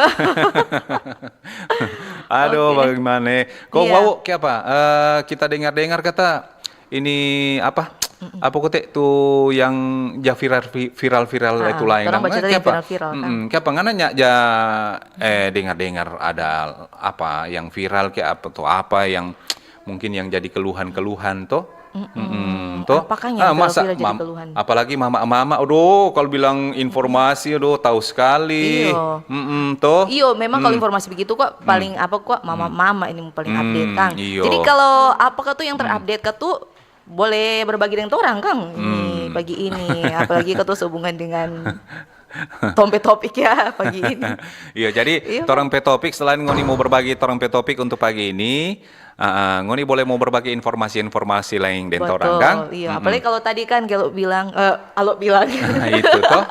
Aduh, oke. Bagaimana? Kong wau, kiapa? Eh, kita dengar-dengar kata ini apa? Mm-mm. Apa kote tu yang ja viral, vi-, viral-viral itu lain. Torang baca tadi kiapa? Viral-viral, kan? Mm-mm. Kiapa ngana nya ja, eh, dengar-dengar ada apa yang viral ke apa tu apa yang mungkin yang jadi keluhan-keluhan to? Mm-mm. Mm-mm, to? Apakah yang viral-viral jadi keluhan? Apalagi mama-mama, aduh, kalau bilang informasi, aduh, tahu sekali. Iyo. Mm-mm, to? Iyo, memang kalau informasi begitu kok, paling apa kok, mama-mama ini paling update, Kang. Iyo. Jadi kalau apa katu yang terupdate katu, boleh berbagi deng torang, Kang. Ini, pagi ini, apalagi katu sehubungan dengan tong pe topik ya pagi ini. Iya, jadi torang pe topik, selain ngoni mau berbagi torang pe topik untuk pagi ini, ah, ah, ngoni boleh mau berbagi informasi-informasi lain deng torang, Kang. Betul, iya. Mm-mm. Apalagi kalau tadi kan kalau bilang, eh, kalau bilang. Itu toh.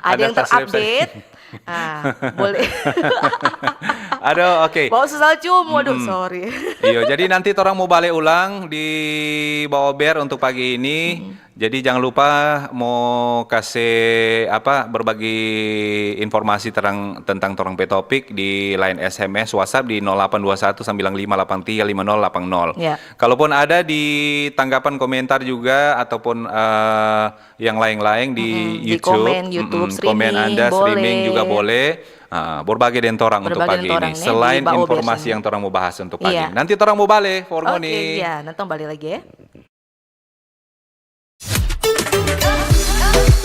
Ada yang terupdate. Ah, boleh. Aduh, oke. Bau sesal cium, waduh, sorry. Iya, jadi nanti torang mau bale ulang di Baober untuk pagi ini. Jadi jangan lupa mau kase apa, berbagi informasi terang, tentang torang pe topik di line S M S, WhatsApp di nol delapan dua satu sembilan lima delapan tiga lima nol delapan nol. Ya. Kalaupun ada di tanggapan komentar juga ataupun, eh, yang lain-lain di YouTube, komen Anda, streaming juga boleh. Ah, berbagi deng torang untuk pagi ini. Selain informasi yang torang mau bahas untuk pagi ini. Nanti torang mau bale for ngoni. Oke, iya, nanti bale lagi ya.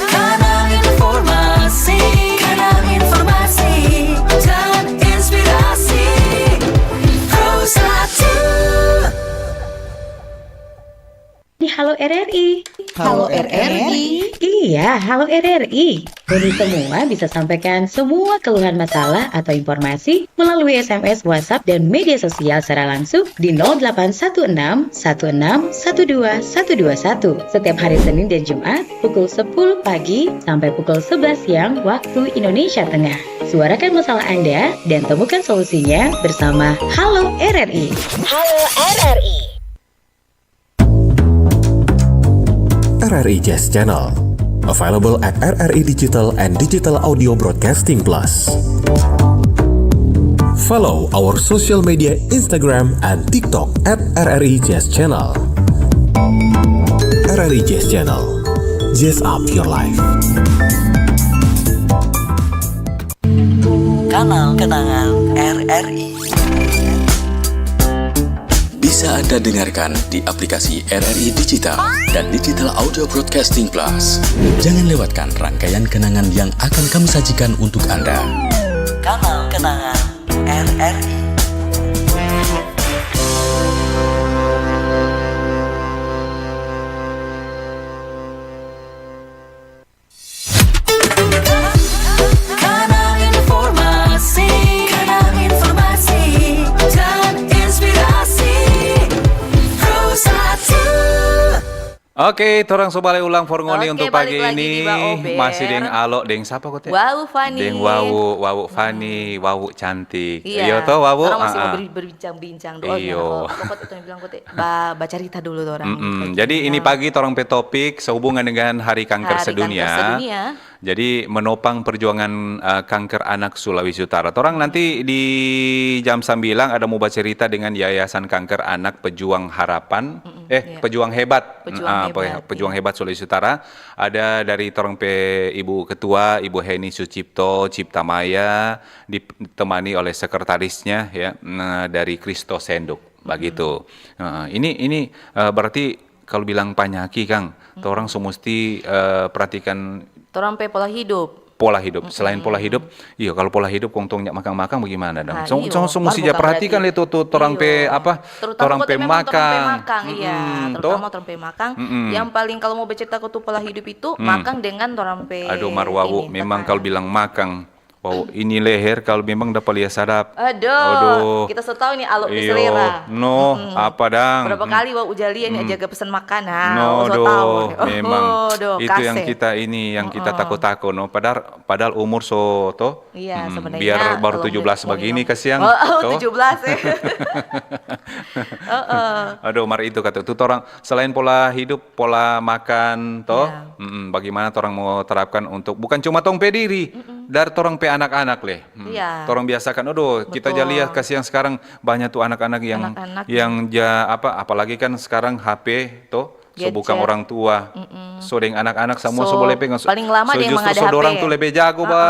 Kanal informasi, kanal informasi dan inspirasi. Pro satu. Di Halo R R I. Halo R R I. Iya, Halo R R I. Ngoni semua bisa sampaikan semua keluhan masalah atau informasi melalui S M S, WhatsApp, dan media sosial secara langsung di nol delapan satu enam satu enam satu dua satu dua satu setiap hari Senin dan Jumat pukul sepuluh pagi sampai pukul sebelas siang waktu Indonesia Tengah. Suarakan masalah Anda dan temukan solusinya bersama Halo R R I. Halo R R I. R R I Jazz Channel. Available at R R I Digital and Digital Audio Broadcasting Plus. Follow our social media Instagram and TikTok at R R I Jazz Channel. R R I Jazz Channel. Jazz up your life. Kanal kenangan R R I. Bisa Anda dengarkan di aplikasi R R I Digital dan Digital Audio Broadcasting Plus. Jangan lewatkan rangkaian kenangan yang akan kami sajikan untuk Anda. Kanal kenangan R R I. Oke, torang so bale ulang for ngoni untuk pagi ini. Oke, balik lagi di Baober. Masih deng Alo, deng sapa kote? Wawu Fani. Deng Wawu, Wawu Fani, Wawu cantik. Iya. Iyo to, Wawu? Torang masih mau ber-, berbincang-bincang dulu. Iyo. Pokoknya itu yang bilang kote, ba-, bacarita dulu torang. Mm-mm. Jadi ini pagi torang pe topik sehubungan dengan Hari Kanker Sedunia. Hari Kanker Sedunia. Jadi, menopang perjuangan, eh, kanker anak Sulawesi Utara. Torang nanti di jam sambilang ada mo bacerita dengan Yayasan Kanker Anak Pejuang Harapan, eh, Pejuang Hebat. Pejuang Hebat, Pejuang Hebat Sulawesi Utara. Ada dari torang pe Ibu Ketua, Ibu Heni Sucipto Ciptamaya, ditemani oleh sekretarisnya, ya, nah, dari Kristo Senduk, bagitu. Heeh, ini, ini, eh, berarti kalau bilang panyaki, kang, torang so musti, eh, perhatikan torang pe pola hidup. Pola hidup. Selain pola hidup, iyo, kalau pola hidup kong tong nyak makang-makang, bagaimana dong? Ah, so, iyo, so, so musti ja perhatikan le tu, tu, torang pe apa? Torang pe makang. Iya, terutama torang pe makang. Yang paling kalau mau bercerita ko tu pola hidup itu, makang dengan torang pe ini, tekanan. Aduh, mar Wawu, memang kalau bilang makang, Wow, ini leher kalau memang dapa lia sadap. Aduh, kita so tau ni Alo pe selera. No, apa dang? Berapa kali Wawu ja lia ni jaga pesan makanan, no, so tau. Memang itu yang kita ini, yang kita tako-tako, no. Padahal, padahal umur so, to? Iya, sebenarnya biar baru tujuh belas begini, kasiang. Oh, tujuh belas, ya. Aduh, mar itu kata tu torang, selain pola hidup, pola makan, to? Iya. Mm-mm, bagaimana torang mo terapkan untuk bukan cuma tong pe diri, dari torang pe anak-anak leh. Mm. Iya. Torang biasakan, aduh, kita ja lia kasiang sekarang banyak tu anak-anak yang, yang ja apa, apalagi kan sekarang H P, to? So bukang orang tua. So deng anak-anak samua so boleh pegang. So, paling lama so justru so dorang tu lebe jago ba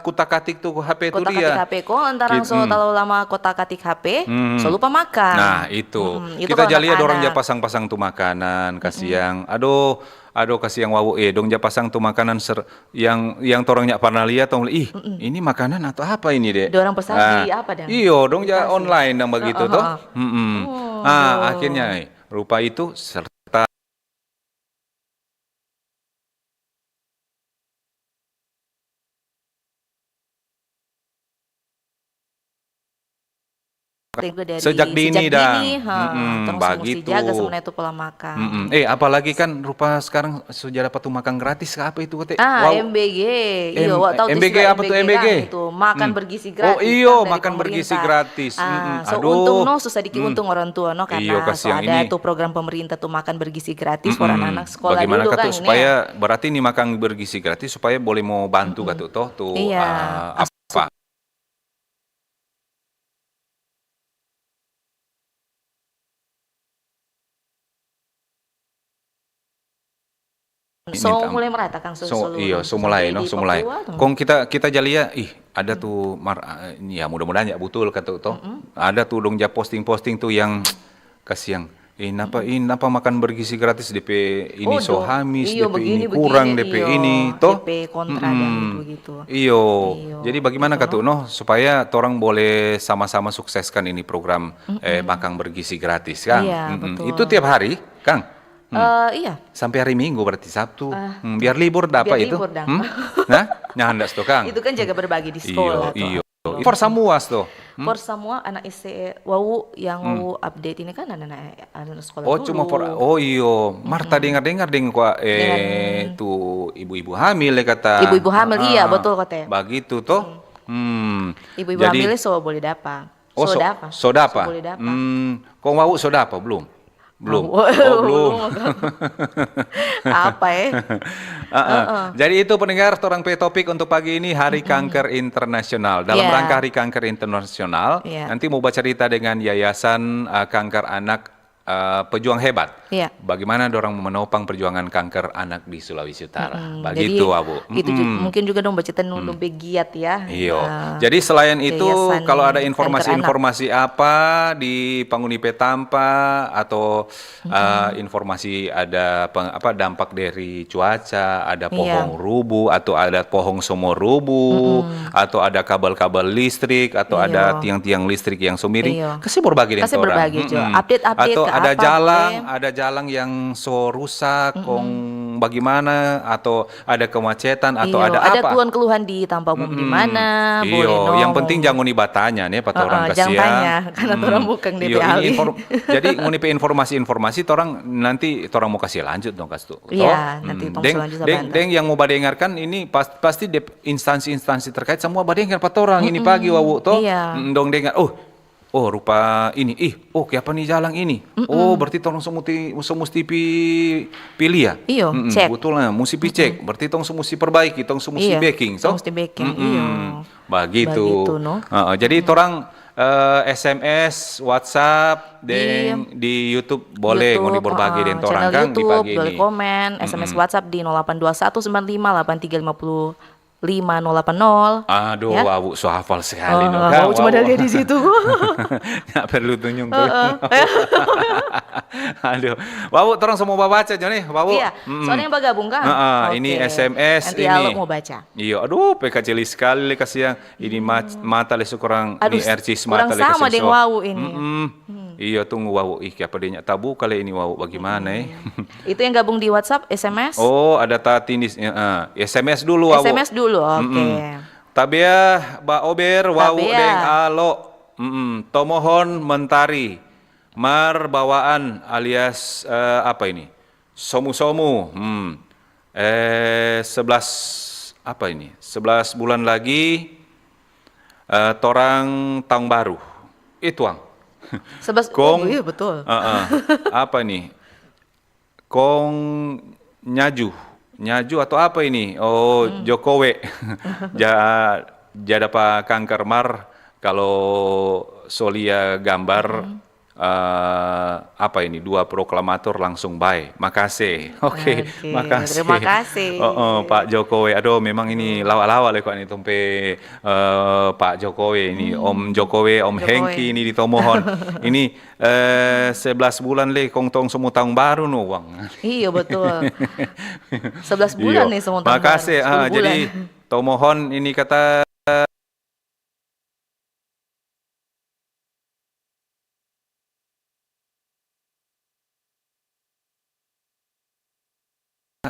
kutak-katik tu H P tu dia. Kutak-katik H P. Kong lantaran so talalu lama kutak-katik H P, so lupa makan. Nah, itu. Kita ja lia dorang ja pasang-pasang tu makanan, kasiang. Aduh, aduh, kasiang Wawu, eh, dong ja pasang tu makanan ser-, yang, yang torang nyak parna lia, tong, ih, ini makanan atau apa ini, dek? Dorang pesan di apa dang? Iyo, dong ja online dang bagitu, to? Mm-mm. Ah, akhirnya, eh, rupa itu serta Sejak dini dang. Terus musti jaga sebenarnya tu pola makan. Mm-mm. Eh, apalagi kan rupa sekarang so ja dapa tu makan gratis ka apa itu, kote? Ah, M B G. Iyo, Wak tau M B G apa tu, M B G? Itu makan bergizi gratis. Oh iyo, makan bergizi gratis. Ah, so untung no, so sadiki untung orang tua no, karena so ada tu program pemerintah tu makan bergizi gratis for anak-anak sekolah dulu kan ini. Bagaimana katu supaya, berarti ni makan bergizi gratis supaya boleh mo bantu katu to, tu, ah, apa? So mulai merata kang, so, iyo, so mulai, no, so mulai. Kong kita, kita ja lia, ih, ada tu mar-, eh, ya mudah-mudahan ya butul katu to. Ada tu dong ja posting-posting tu yang kasiang. Eh, napa, eh, napa makan bergizi gratis, depe ini so hamis, depe ini kurang, depe ini, to? Depe kontra dan begitu. Iyo. Jadi bagaimana katu, no, supaya torang boleh sama-sama sukseskan ini program, eh, makan bergizi gratis, kang? Iya, betul. Itu tiap hari, kang? Eh, iya. Sampai hari Minggu berarti Sabtu. Biar libur dapa itu? Biar libur dang. Nah, nyandas to, kang? Itu kan jaga berbagi di sekolah to. Iyo. For samua to. For samua anak S D, Wawu yang Wawu update ini kan anak-anak, anak sekolah dulu. Oh, cuma for, oh iyo, mar ta dengar-dengar deng kwa, eh, tu ibu-ibu hamil ya kata. Ibu-ibu hamil, iya, betul, kote. Bagitu to. Hmm. Ibu-ibu hamil so boleh dapa. Oh, so dapa. So dapa. Kong Wawu so dapa belum? Belum. Oh, belum. Apa, eh? Jadi itu pendengar, torang pe topik untuk pagi ini, Hari Kanker Internasional. Dalam rangka Hari Kanker Internasional, nanti mau bacerita dengan Yayasan, eh, Kanker Anak, eh, Pejuang Hebat. Iya. Bagaimana dorang menopang perjuangan kanker anak di Sulawesi Utara. Bagitu, Abu. Itu ju-, mungkin juga dong bacerita nu, nu begiat ya. Iyo. Jadi selain itu, kalau ada informasi-informasi apa di Panguni pe tampa atau, eh, informasi ada peng-, apa, dampak dari cuaca, ada pohong rubuh atau ada pohong so mo rubuh, atau ada kabel-kabel listrik, atau ada tiang-tiang listrik yang so miring, kase berbagi deng torang. Kase berbagi jo. Update-update ka apa, ada jalang, ada jalang yang so rusak, kong bagimana, atau ada kemacetan, atau Iyo, ada ada apa. Keluhan-keluhan di tampa umum di Mm-mm. mana, Iyo, boleh no. Yang penting jangan ngoni batanya nih, pa torang. Heeh, jang kasiang. Tanya, karena Mm. Torang bukang depe ahli. Iyo, ini infor-, jadi ngoni pe informasi-informasi, torang nanti torang mo kasi lanjut dong, kas tu. Iya, toh? Nanti Mm. Tong deng, selanjutnya deng, bantu. Deng yang mo badengarkan ini pas-, pasti dep-, instansi-instansi terkait semua badengar pa torang ini pagi, Wawo, toh? Iya. Mm, dong dengar, oh, oh, rupa ini, ih, oh, kiapa ni jalang ini? Mm-mm. Oh, berarti torang so musti, so musti pi, pi lia. Iyo, cek. Betul lah, musti pi cek. Mm-mm. Berarti tong so musti perbaiki, tong so musti backing, so musti backing, iyo. Bagitu. Bagitu, no? Heeh, jadi torang, eh, S M S, WhatsApp, deng di YouTube boleh ngoni berbagi deng torang, kang, di pagi ini. Boleh komen, S M S, WhatsApp di nol delapan dua satu sembilan lima delapan tiga lima puluh lima nol delapan nol. Aduh, Wawo so hafal sekali, no, kang. Wawo cuma ada lia di situ. Nggak perlu tunjung-tunjung. Aduh, Wawo, torang so mo babaca jo nih, Wawo. Iya, soalnya yang bagabung, kang. Heeh, ini S M S ini. Nanti Alo mo baca. Iya, aduh, pe kacili sekali le, kasiang. Ini ma-, mata le su kurang, aduh, ini R C S kurang mata le sama kasiang deng so. Wawo ini. Mm-mm. Iya, tunggu Wawo. Ih, kiapa dia nya tabuka le ini Wawo, bagimana, eh? Itu yang gabung di WhatsApp, S M S? Oh, ada Tati di, ya, eh, S M S dulu, Wawo. S M S dulu, oke. Mm-mm. Tabea, Ba Ober, Wawo deng Alo. Mm-mm. Tomohon, Mentari. Mar bawaan alias, eh, apa ini? Somu-somu. Hmm. Eh, sebelas, apa ini? Sebelas bulan lagi, eh, torang tahun baru. Itu, ang. Sebelas, oh, iya, betul. Heeh. Apa ini? Kong nyaju. Nyaju atau apa ini? Oh, Jokowe. Ja-, ja dapa kanker mar, kalo so lia gambar, eh, apa ini, dua proklamator langsung bae. Makase. Oke, makase. Terima kasih. Oh, oh, Pak Jokowi. Aduh, memang ini lawa-lawa le kok ini tong pe, eh, Pak Jokowi ini, Om Jokowi, Om Hengki ini di Tomohon. Ini, eh, sebelas bulan le kong tong so mo tahun baru no, Wang. Iya, betul. Sebelas bulan nih so mo tahun baru. Makase, ah, jadi Tomohon ini kata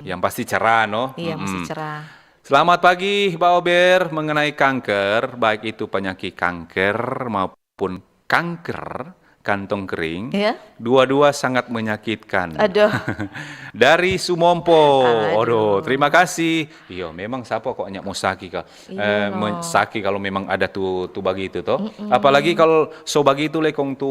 yang pasti cerah, no? Iya, pasti cerah. Selamat pagi, Ba Ober. Mengenai kanker, baik itu penyakit kanker maupun kanker kantong kering, dua-dua sangat menyakitkan. Aduh. Dari Sumompo. Aduh, terima kasih. Iyo, memang sapa kok nyak mo saki ka-, eh, men-, saki kalau memang ada tu, tu bagitu to. Apalagi kalau so bagitu le kong tu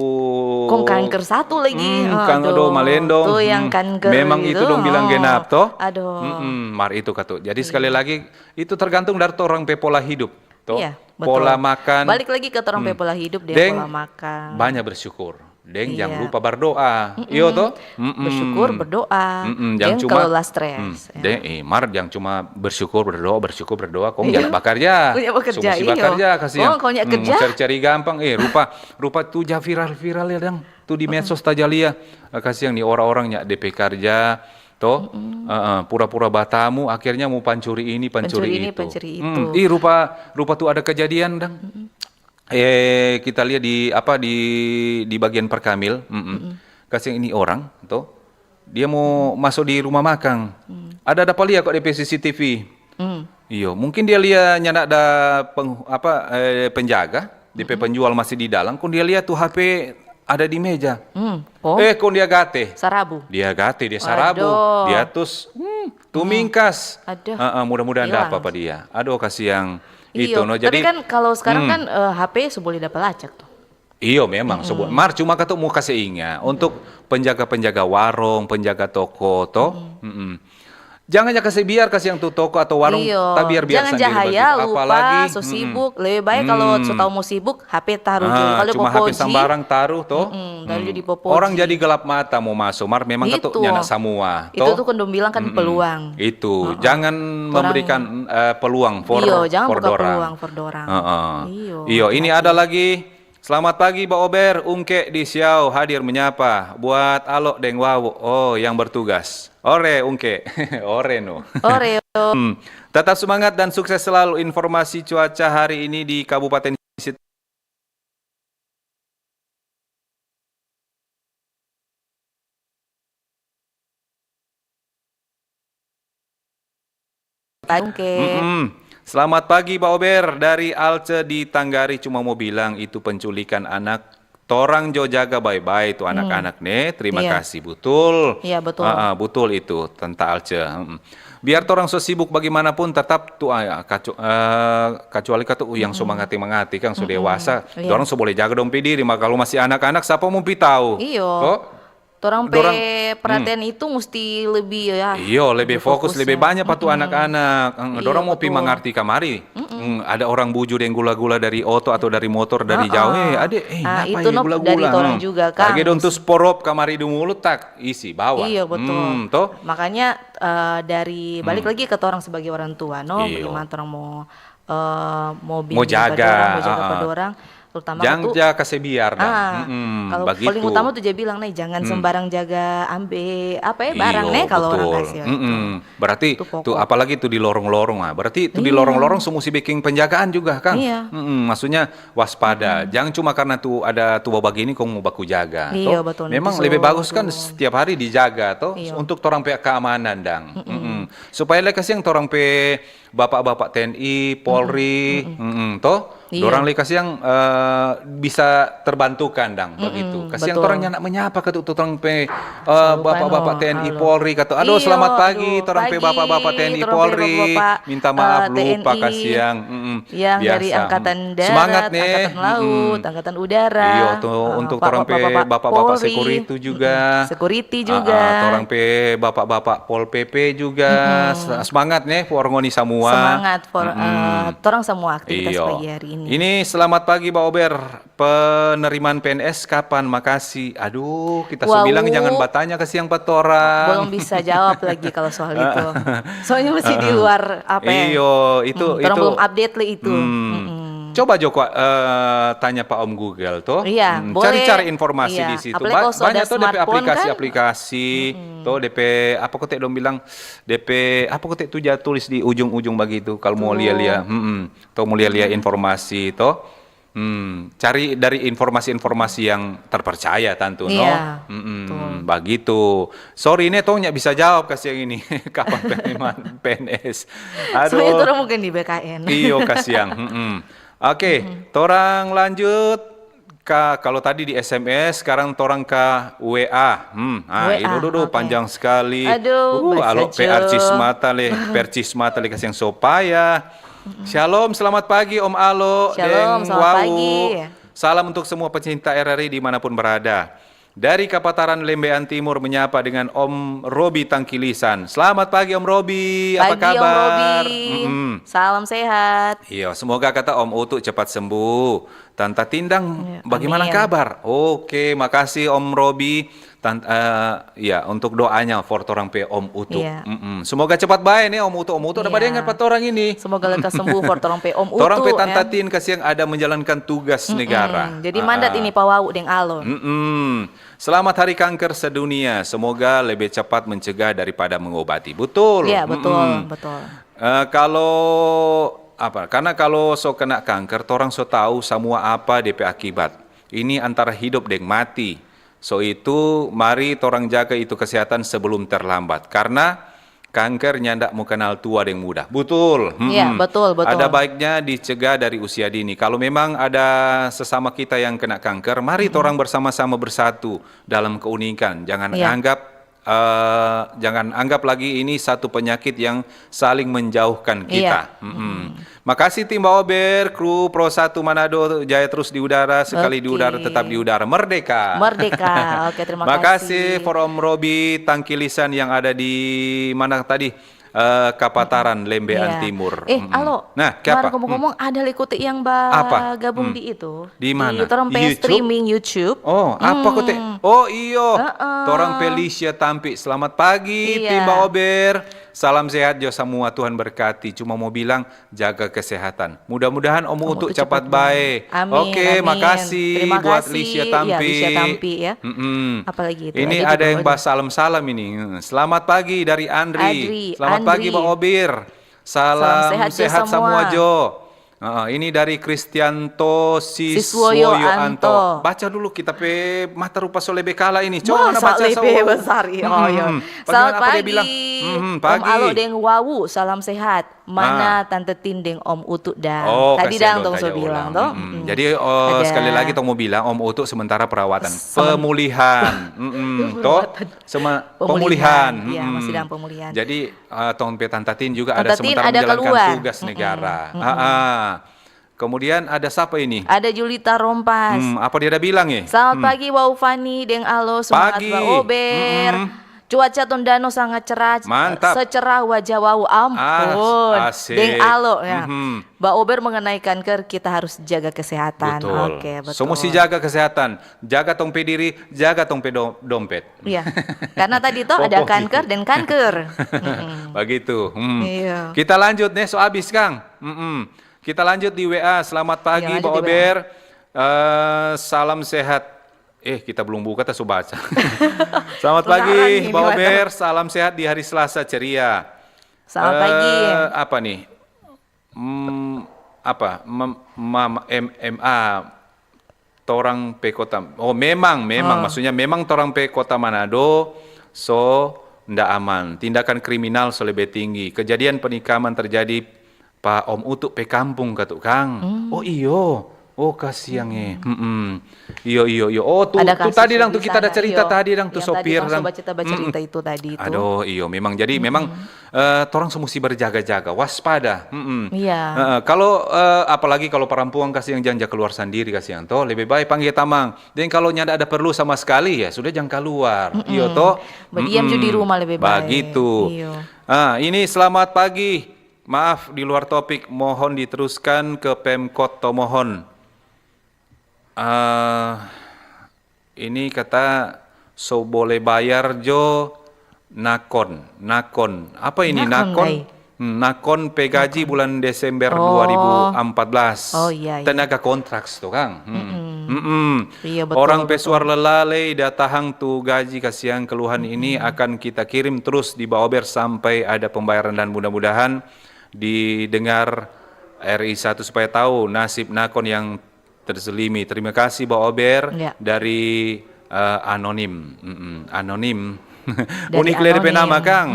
kong kanker satu lagi. Hmm, kang, aduh, malendong. Tu yang kanker memang itu dong bilang genap to. Aduh. Mm-mm, mar itu katu. Jadi sekali lagi, itu tergantung dari orang pe pola hidup to. Iya, betul. Pola makan. Balik lagi ke orang pe pola hidup, dia pola makan. Deng banyak bersyukur. Deng jang lupa berdoa. Iyo to? Bersyukur, berdoa. Deng cuma kelola stres, ya. Deng, eh, mar jang cuma bersyukur, berdoa, bersyukur, berdoa, kong jang bakarja. Iya. Kong jang bakarja, kasiang. Oh, kong jang kerja. Cari-cari gampang, eh, rupa, rupa tu ja viral-viral ya, dang. Tu di medsos taja lia. Eh, kasiang ni orang-orang nya depe karja, to? Eh, eh, pura-pura batamu, akhirnya mo pancuri ini, pancuri itu. Pancuri ini, pancuri itu. Hmm, ih, rupa, rupa tu ada kejadian, dang. Eh, kita lia di, apa, di, di bagian perkamil, mm-mm. Kasiang ini orang, to, dia mo maso di rumah makang. Ada dapa lia kok depe C C T V. Iyo, mungkin dia lia nyanda ada peng-, apa, eh, penjaga, depe penjual masih di dalam, kong dia lia tu H P ada di meja. Eh, kong dia gate. Sarabu. Dia gate, dia sarabu. Waduh. Dia tus, hmm, tumingkas. Aduh. Heeh, mudah-mudahan dapa pa dia. Aduh, kasiang. Iyo, itu, no. Tapi jadi kan kalau sekarang kan, eh, H P so boleh dapa lacak tuh. Iyo, memang so bo-, mar cuma katu mo kase inga untuk penjaga-penjaga warung, penjaga toko to. Mm-mm. Jangan ja kase biar kasiang tu toko atau warung tabiar biar sandiri bagitu. Apalagi so sibuk, lebih baik kalau so tau mo sibuk, H P taruh jo. Kalau cuma H P sambarang taruh to. Taruh jo di popoji. Orang jadi gelap mata mo maso, mar memang katu nyanda samua to. Itu tuh kan dong bilang kan peluang. Itu, jangan memberikan, eh, peluang for, iyo, jangan buka peluang for dorang. Heeh. Iyo, ini ada lagi. Selamat pagi, Ba Ober. Ungke di Siau hadir menyapa. Buat Alo deng Wawo. Oh, yang bertugas. Ore, Ungke. Ore, no. Ore. Hmm. Tetap semangat dan sukses selalu. Informasi cuaca hari ini di Kabupaten Sit- Oke. Mm-mm. Selamat pagi, Pak Ober. Dari Alce di Tanggari cuma mau bilang itu penculikan anak. Torang jo jaga bae-bae tu anak-anak ne. Terima kasih, betul. Iya, betul. Ah, ah, betul itu, Tanta Alce. Mm-mm. Biar torang so sibuk bagaimanapun, tetap tu, ah, kacu-, eh, kecuali kata, uh, yang so mangati-mangati, kang so dewasa, dorang so boleh jaga dong pe diri. Ma kalu masih anak-anak, sapa mo pi tau? Iyo. To? Torang pe perhatian itu musti lebih, ya, iyo, lebih fokus, lebih banyak pa tu anak-anak. Mm, dorang mo pi mangarti kamari. Mm, ada orang buju deng gula-gula dari oto atau dari motor dari jauh. Eh, ade, eh, napa itu, no, gula-gula? Dari torang juga, kan. Lagi dong tu sporop kamari di mulut, tak isi bawa. Iyo, betul. Hmm, to? Makanya, eh, dari, balik lagi ke torang sebagai orang tua, no? Iyo. Bagaimana torang mo, eh, mo jaga pa dorang, mo jaga pa dorang. Terutama jang tu, ja kase biar, dang. Ah, kalau paling utama tu ja bilang, nih, jangan sembarang jaga ambe, apa ya, barang, nih, kalau orang kasih. Berarti tu, apalagi tu di lorong-lorong, ah. Berarti tu di lorong-lorong so musti biking penjagaan juga, kang. Iya. Mm-mm, maksudnya waspada. Jang cuma karena tu ada tu bagini kong mo baku jaga. Iya, betul. Memang lebih bagus kan setiap hari dijaga, to, untuk torang pe keamanan, dang. Mm-mm. Supaya lei kasiang torang pe bapak-bapak T N I, Polri, mm-mm, to? Iya. Dorang lei kasiang, eh, bisa terbantukan, dang, begitu. Kasiang betul. Torang nyanda menyapa katu tu torang pe, eh, bapak-bapak T N I, Polri, katu, "Aduh, selamat pagi, torang pe bapak-bapak T N I, Polri. Minta maaf, lupa, kasiang." Mm-mm. Yang dari angkatan darat, angkatan laut, angkatan udara. Iya, untuk torang pe bapak-bapak security juga. Security juga. Torang pe bapak-bapak Pol P P juga. Semangat ne for ngoni samua. Semangat for, eh, torang samua aktivitas pagi hari ini. Ini selamat pagi, Ba Ober. Penerimaan P N S kapan? Makasih. Aduh, kita so bilang jangan batanya kasiang pa torang. Belum bisa jawab lagi kalau soal itu. Soalnya masih di luar apa ya. Iyo, itu, torang belum update lagi itu. Coba jo kwa, eh, tanya pa Om Google to. Iya, boleh. Cari-cari informasi di situ. Apalagi kalau so ada smartphone, kan? Banyak to depe aplikasi-aplikasi to, depe apa kote dong bilang, depe apa kote tu ja tulis di ujung-ujung bagitu kalau mo lia-lia. To mo lia-lia informasi to. Hmm, cari dari informasi-informasi yang terpercaya tantu, no? Iya, betul. Bagitu. Sorry, ne, tong nya bisa jawab kasiang ini. Kapan penerimaan P N S? Aduh. Soalnya torang mungkin di B K N. Iyo, kasiang. Oke, torang lanjut. Ka, kalau tadi di S M S, sekarang torang ka W A. Hmm, ah, W A, itu dulu oke. Panjang sekali. Aduh, alo, percis mata le, percis mata le, kasiang so paya. Shalom, selamat pagi Om Alo deng Wau. Shalom, selamat pagi. Salam untuk semua pecinta R R I dimanapun berada. Dari Kapataran Lembean Timur menyapa dengan Om Robi Tangkilisan. Selamat pagi Om Robi, apa kabar? Pagi Om Robi. Salam sehat. Iya, semoga kata Om Utu cepat sembuh. Tanta Tindang, bagaimana kabar? Oke, makasih Om Robi. Tan-, eh, ya, untuk doanya for torang pe Om Utu. Iya. Semoga cepat bae nih Om Utu. Om Utu ada badengar pa torang ini. Semoga lekas sembuh for torang pe Om Utu. Torang pe Tanta Tin kasiang ada menjalankan tugas negara. Jadi mandat ini pa Wau deng Alo. Selamat Hari Kanker Sedunia. Semoga lebih cepat mencegah daripada mengobati. Betul. Iya, betul, betul. Eh, kalau apa? Karena kalau so kena kanker, torang so tahu samua apa depe akibat. Ini antara hidup deng mati. So itu, mari torang jaga itu kesehatan sebelum terlambat. Karena kanker nyanda mo kenal tua deng muda. Betul. Iya, betul, betul. Ada baiknya dicegah dari usia dini. Kalau memang ada sesama kita yang kena kanker, mari torang bersama-sama bersatu dalam keunikan. Jangan anggap eh, jangan anggap lagi ini satu penyakit yang saling menjauhkan kita. Iya. Makasih tim Baober, kru Pro Satu Manado, jaya terus di udara, sekali di udara, tetap di udara. Merdeka. Merdeka. Oke, terima kasih. Makasih for Om Robi Tangkilisan yang ada di mana tadi? Eh, Kapataran, Lembean Timur. Eh, Alo, nah, kiapa? Ngomong-ngomong, ada lei kote yang ba-, gabung di itu. Di mana? Di torang pe streaming YouTube. Oh, apa kote? Oh, iyo. Torang Felicia Tampi. Selamat pagi, tim Baober. Salam sehat jo samua, Tuhan berkati. Cuma mo bilang, jaga kesehatan. Mudah-mudahan Om Utu cepat bae. Amin, amin. Oke, makasih buat Felicia Tampi. Terima kasih. Ya, Felicia Tampi, ya. Apalagi itu? Ini ada yang ba salam-salam ini. Selamat pagi dari Andri. Andri, Selamat pagi, Baober. Salam sehat jo samua jo. Ah, ini dari Kristianto Siswoyo Anto. Baca dulu, kita pe mata rupa so lebe kala ini. Coba mana baca, lebe besar, iya. Oh, iya. Selamat pagi, Om Alo deng Wawu, salam sehat. Mana Tante Tin deng Om Utu dang? Tadi dang tong so bilang to. Jadi, oh, sekali lagi tong mo bilang, Om Utu sementara perawatan. Pemulihan. To? Pemulihan. Iya, masih dalam pemulihan. Jadi, eh, tong pe Tante Tin juga ada sementara menjalankan tugas negara. Kemudian ada siapa ini? Ada Julita Rompas. Hmm, apa dia ada bilang, eh? Selamat pagi, Wau Fani deng Alo. Semangat, Ba Ober. Cuaca Tondano sangat cerah. Mantap. Secerah wajah Wau, ampun. Deng Alo, ya. Ba Ober, mengenai kanker, kita harus jaga kesehatan. Betul. Oke, betul. So musti jaga kesehatan. Jaga tong pe diri, jaga tong pe do-, dompet. Iya. Karena tadi to ada kanker dan kanker. Bagitu. Iya. Kita lanjut nih, so abis, Kang. Kita lanjut di W A. Selamat pagi, Ba Ober. Eh, salam sehat. Eh, kita belum buka, ta so baca. Selamat pagi, Ba Ober. Salam sehat di hari Selasa ceria. Selamat pagi. Eh, apa nih? Hmm, apa? Mem-, mama, M-, M A, torang pe kota. Oh, memang, memang. Maksudnya memang torang pe kota Manado so nda aman. Tindakan kriminal so lebe tinggi. Kejadian penikaman terjadi pa Om Utu pe kampung katu, Kang. Oh, iyo. Oh, kasiang, eh. Iyo, iyo, iyo. Oh, tu, tu tadi dang, tu kita ada cerita tadi dang, tu sopir dang. Bacerita itu tadi tu. Aduh, iyo, memang. Jadi, memang, eh, torang so musti berjaga-jaga, waspada. Iya. Heeh, kalo, eh, apalagi kalo parampuang, kasiang, jang ja kaluar sandiri, kasiang, to. Lebe bae pangge tamang. Deng kalo nyanda ada perlu sama skali, ya sudah, jang kaluar. Iyo, to. Badiam jo di rumah lebe bae. Bagitu. Iyo. Ah, ini selamat pagi. Maaf, di luar topik, mohon diteruskan ke Pemkot Tomohon. Ah, ini kata so bole bayar jo nakon, nakon. Apa ini nakon? Hmm, nakon pe gaji bulan Desember dua ribu empat belas. Oh, iya, iya. Tenaga kontrak tu, Kang. Hmm. Iya, betul, betul. Orang pe suar lelah lei da tahang tu gaji, kasiang, keluhan ini akan kita kirim terus di Ba Ober sampai ada pembayaran dan mudah-mudahan didengar R I satu supaya tahu nasib nakon yang terzalimi. Terima kasih, Ba Ober, dari, eh, anonim. Mm-mm, anonim. Unik lei depe nama, Kang.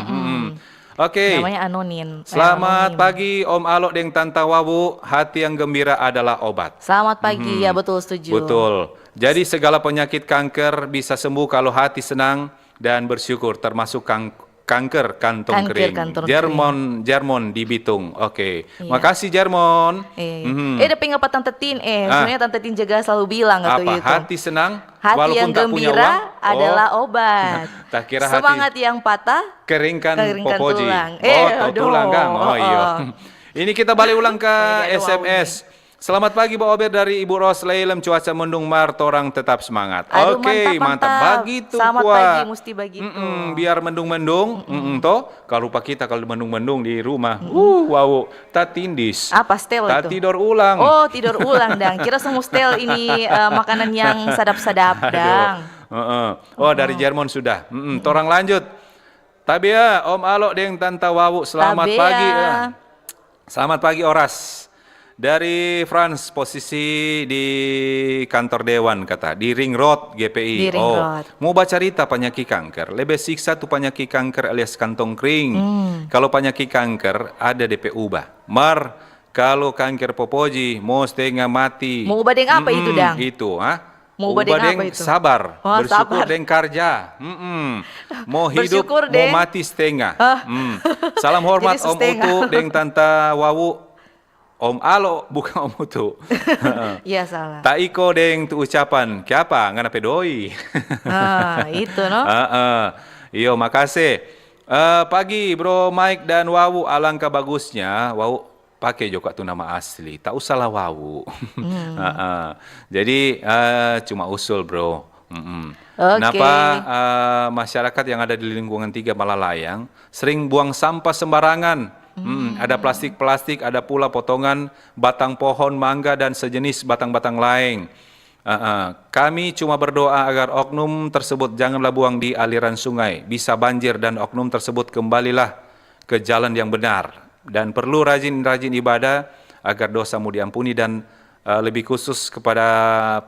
Oke. Namanya anonim. Eh, selamat pagi, Om Alo deng Tanta Wawu. Hati yang gembira adalah obat. Selamat pagi, ya, betul, setuju. Betul. Jadi segala penyakit kanker bisa sembuh kalau hati senang dan bersyukur, termasuk kang-, kanker kantong kering. Kanker kantong kering. Jermon, Jermon di Bitung. Oke. Iya. Makasih, Jermon. Iya, iya. Eh, tapi ngapa Tante Tin, eh? Sebenarnya Tante Tin juga selalu bilang gitu. Apa? Hati senang, hati yang gembira adalah obat. Semangat yang patah, keringkan popoji. Eh, aduh. Tulang, Kang. Oh, iya. Ini kita balik ulang ke S M S. Selamat pagi, Ba Ober, dari Ibu Ros Leilem, cuaca mendung mar torang tetap semangat. Aduh, oke, mantap, mantap. Bagitu. Selamat pagi, musti bagitu. Mm-mm, biar mendung-mendung, mm-mm, to. Kalu pa kita, kalu mendung-mendung di rumah, uh, wow, tatindis. Ah, pastel itu. Tatidor ulang. Oh, tidor ulang dang. Kira so mustel ini, eh, makanan yang sadap-sadap dang. Heeh. Oh, dari Jerman sudah. Mm-mm, torang lanjut. Tabea, Om Alo deng Tanta Wawu, selamat pagi. Selamat pagi, Oras. Dari Frans, posisi di kantor dewan, kata, di Ring Road, G P I. Di Ring Road. Mo bacarita panyaki kanker, lebe siksa tu panyaki kanker alias kantong kring. Kalo panyaki kanker, ada depe uba. Mar, kalo kanker popoji, mo stenga mati. Mo uba deng apa itu, dang? Itu, ha? Mo uba deng apa itu? Sabar. Oh, bersyukur deng karja. Mm-mm. Mo hidup, mo mati stenga. Salam hormat Om Utu deng Tanta Wawu. Om Alo, bukan Om Utu. Iya, salah. Ta iko deng tu ucapan, kiapa ngana pe doi? Ah, itu, no? Heeh. Iyo, makase. Eh, pagi, Bro Mike dan Wawu, alangka bagusnya Wawu pake jo kwa tu nama asli, ta usahlah Wawu. Heeh. Jadi, eh, cuma usul, Bro. Mm-mm. Oke. Napa, eh, masyarakat yang ada di lingkungan tiga Malalayang sering buang sampah sembarangan? Mm, ada plastik-plastik, ada pula potongan batang pohon mangga dan sejenis batang-batang laeng. Heeh. Kami cuma berdoa agar oknum tersebut janganlah buang di aliran sungai, bisa banjir dan oknum tersebut kembalilah ke jalan yang benar. Dan perlu rajin-rajin ibadah, agar dosamu diampuni dan, eh, lebih khusus kepada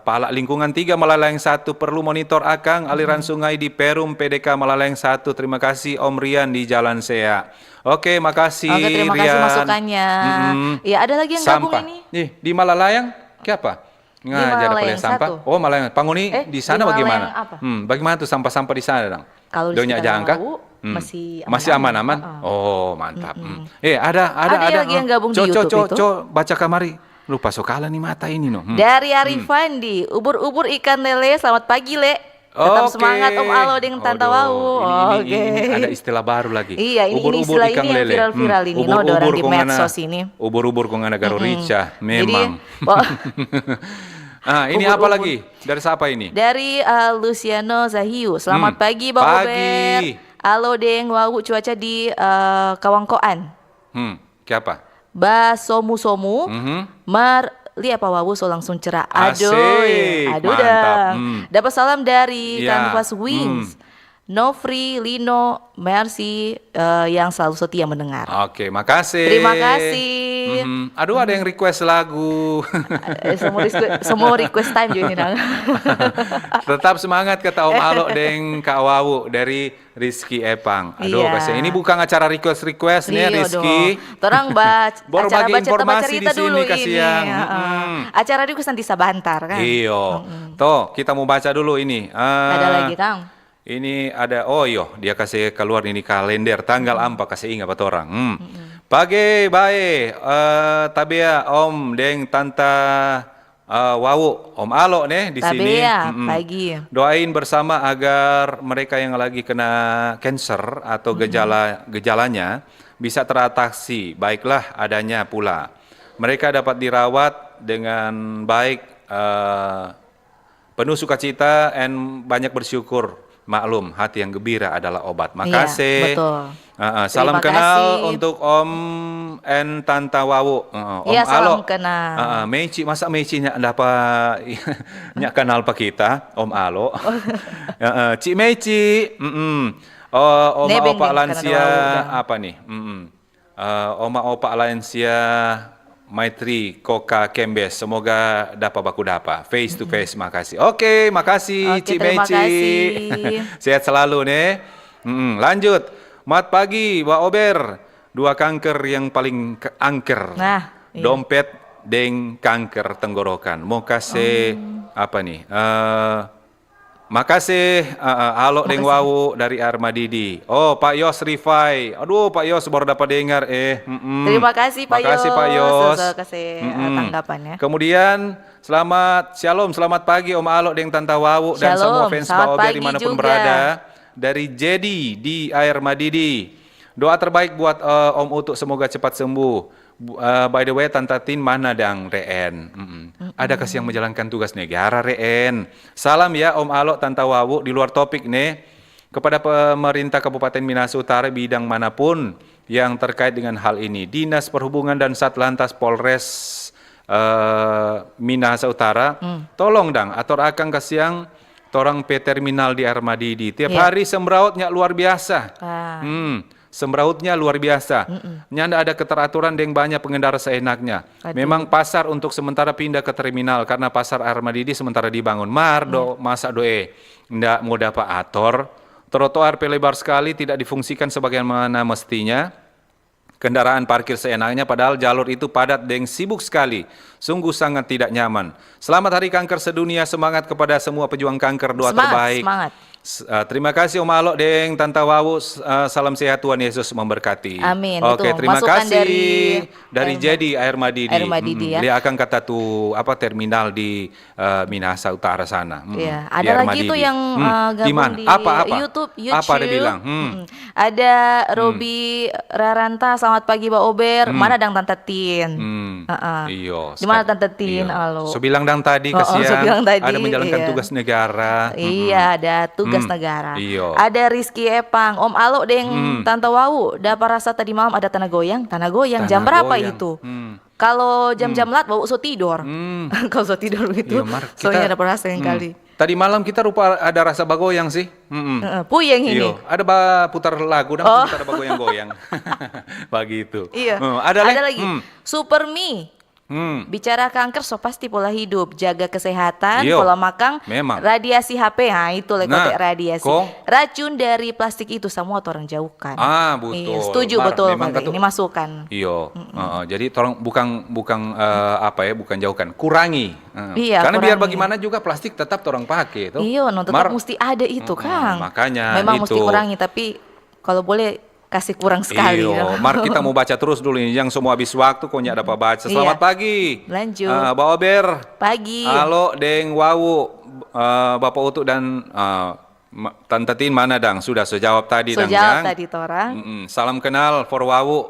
pala lingkungan tiga Malalayang satu, perlu monitor akang aliran sungai di Perum P D K Malalayang satu. Terima kasih Om Rian di Jalan Sea. Oke, makasih. Oke, terima kasih Rian. Masukannya. Mm-mm. Ya, ada lagi yang gabung. Sampah ini? Ih, di Malalayang? Kiapa? Nggak ada Malalayang sampah? Satu. Oh, Malalayang. Pangoni. Eh, di sana di bagaimana? Malalayang apa? Hmm, bagaimana tuh sampah-sampah di sana, dang? Kalau di sekitar Wau, hmm, masih aman-aman. Masih aman-aman? Heeh. Oh, mantap. Hmm. Eh, ada, ada, ada lagi yang gabung di YouTube itu. Co, co, co, baca kamari. Lupa so kala ni mata ini, no. Hmm. Dari Arifandi, ubur-ubur ikan lele, selamat pagi, Le. Tetap semangat, Om Alo deng Tanta Wau. Oke. Ini, ini, ini ada istilah baru lagi. Iya, ini, ini istilah ini yang viral-viral ini, no, dorang di medsos ini. Ubur-ubur kong ngana garo rica, memang. Jadi, ah, ini apa lagi? Dari siapa ini? Dari, eh, Luciano Zahiu. Selamat pagi, Bang Ober. Pagi. Alo deng Wau, cuaca di, eh, Kawangkoan. Hmm, kiapa? Basomu-somu, mar lia pa Wau so langsung cerah. Aduh, aduh, mantap. Dapa salam dari Kanvas Wings. Nofri, Lino, Mercy, eh, yang selalu setia mendengar. Oke, makasih. Terima kasih. Mhm. Aduh, ada yang request lagu. Eh, semua request, semua request time juga ini, Nang. Tetap semangat, kata Om Alo deng Kak Wawu dari Rizky Epang. Aduh, iya. Kasihan. Ini bukan acara request-request nih, Rizky. Torang ba-, baru acara bagi baca informasi di sini, kasihan. Heeh. Acara request nanti sabantar, kan? Iyo. Toh, kita mau baca dulu ini. Ada lagi, Kang? Ini ada, oh iyo, dia kasih keluar ini kalender tanggal ampa, kasih inga pa torang. Hmm. Pagi bae, eh, Tabea, Om, deng Tanta, eh, Wawu, Om Alo ne di sini. Tabea, pagi. Doain bersama agar mereka yang lagi kena cancer atau gejala, gejalanya bisa teratasi, baiklah adanya pula. Mereka dapat dirawat dengan baik, eh, penuh sukacita and banyak bersyukur. Maklum, hati yang gembira adalah obat. Makase. Iya, betul. Heeh, salam kenal untuk Om and Tanta Wawu. Heeh, Om Alo. Iya, salam kenal. Heeh, Meci, masa Meci nya dapa, nya kenal pa kita, Om Alo. Heeh, Ci Meci. Mm-mm. Oh, oma opa lansia apa nih? Mm-mm. Eh, oma opa lansia Maitri Koka Kembes. Semoga dapa baku dapa. Face to face, makasih. Oke, makasih, Ci Meci. Sehat selalu, ne. Mm-mm, lanjut. Mat pagi, Wa Ober. Dua kanker yang paling ke-, angker. Nah, iya. Dompet deng kanker tenggorokan. Mo kase apa nih? Eh, Makase, eh, eh, Alo deng Wawu dari Air Madidi. Oh, Pak Yos Rifai. Aduh, Pak Yos baru dapa dengar, eh. Mm-mm. Terima kasih, Pak Yos. Makase, Pak Yos. Kase, eh, tanggapan, ya. Kemudian, selamat, shalom, selamat pagi, Om Alo deng Tanta Wawu dan semua fans Baobe dimanapun berada. Dari Jedi di Air Madidi. Doa terbaik buat, eh, Om Utu, semoga cepat sembuh. Bu-, eh, by the way, Tanta Tin, mana dang Reen? Mm-mm. Ada kasiang menjalankan tugas negara, Reen. Salam ya, Om Alo, Tanta Wawu, di luar topik ne. Kepada pemerintah Kabupaten Minahasa Utara bidang manapun yang terkait dengan hal ini, Dinas Perhubungan dan Satlantas Polres, eh, Minahasa Utara, tolong dang ator akang kasiang torang pe terminal di Air Madidi. Tiap hari semrautnya luar biasa. Hmm, semrautnya luar biasa. Nyanda ada keteraturan deng banyak pengendara seenaknya. Memang pasar untuk sementara pindah ke terminal karena pasar Air Madidi sementara dibangun. Mar do, masa do, eh, nda mo dapa ator? Trotoar pe lebar skali, tidak difungsikan sebagaimana mestinya. Kendaraan parkir seenaknya, padahal jalur itu padat deng sibuk skali. Sungguh sangat tidak nyaman. Selamat Hari Kanker Sedunia, semangat kepada semua pejuang kanker, doa terbaik. Semangat. S-, eh, terima kasih Om Alo deng Tanta Wawu, s-, eh, salam sehat, Tuhan Yesus memberkati. Amin. Oke, terima kasih. Dari Jedi Air Madidi. Air Madidi, ya. Lia akang kata tu, apa, terminal di eh, Minahasa Utara sana. Iya, ada lagi tuh yang, eh, gabung di YouTube, YouTube. Apa dia bilang? Ada Robi Raranta, selamat pagi, Ba Ober. Mana dang Tanta Tin? Heeh. Iyo. Di mana Tanta Tin? Alo. So bilang dang tadi, kasihan. Ada menjalankan tugas negara. Iya, ada tugas negara. Iyo. Ada Rizky Epang, Om Alo deng Tanta Wawu. Dapa rasa tadi malam ada tanah goyang? Tanah goyang, jam berapa itu? Kalo jam-jam lat, Wawu so tidor. Kalo so tidor begitu, soalnya ada perasaan kali. Tadi malam kita rupa ada rasa bagoyang sih. Heeh, puyeng ini. Iyo, ada ba putar lagu dan kita ada bagoyang-goyang. Bagitu. Iya. Ada lagi. Super Mi. Hmm. Bicara kanker, so pasti pola hidup, jaga kesehatan, Iyo. pola makang, Memang. radiasi H P, ha, itu le Nah, kote radiasi. kong? Racun dari plastik itu samua torang jauhkan. Ah, Iya, betul. setuju, Mar, betul, memang Pak. katu Ini masukan. Iyo, heeh, jadi torang bukang, bukang, eh, apa ya, bukang jauhkan, kurangi. Heeh. Iya, Karena biar kurangi. bagaimana juga plastik tetap torang pake, to. Iyo, no, tetap Mar, musti ada itu, mm-mm, Kang. makanya Memang musti itu. kurangi, tapi kalau boleh kasih kurang sekali, Iyo, no. Mar, kita mau baca terus dulu ini, yang semua habis waktu, kok nyak dapa baca. Iya. Selamat pagi. Lanjut. Ah, Ba Ober. Pagi. Alo deng Wawu, eh, Bapa Utu dan, eh, Ma-, Tanta Tin mana dang? Sudah so jawab tadi So dang, jawab yang? tadi torang. Mm-mm. Salam kenal for Wawu.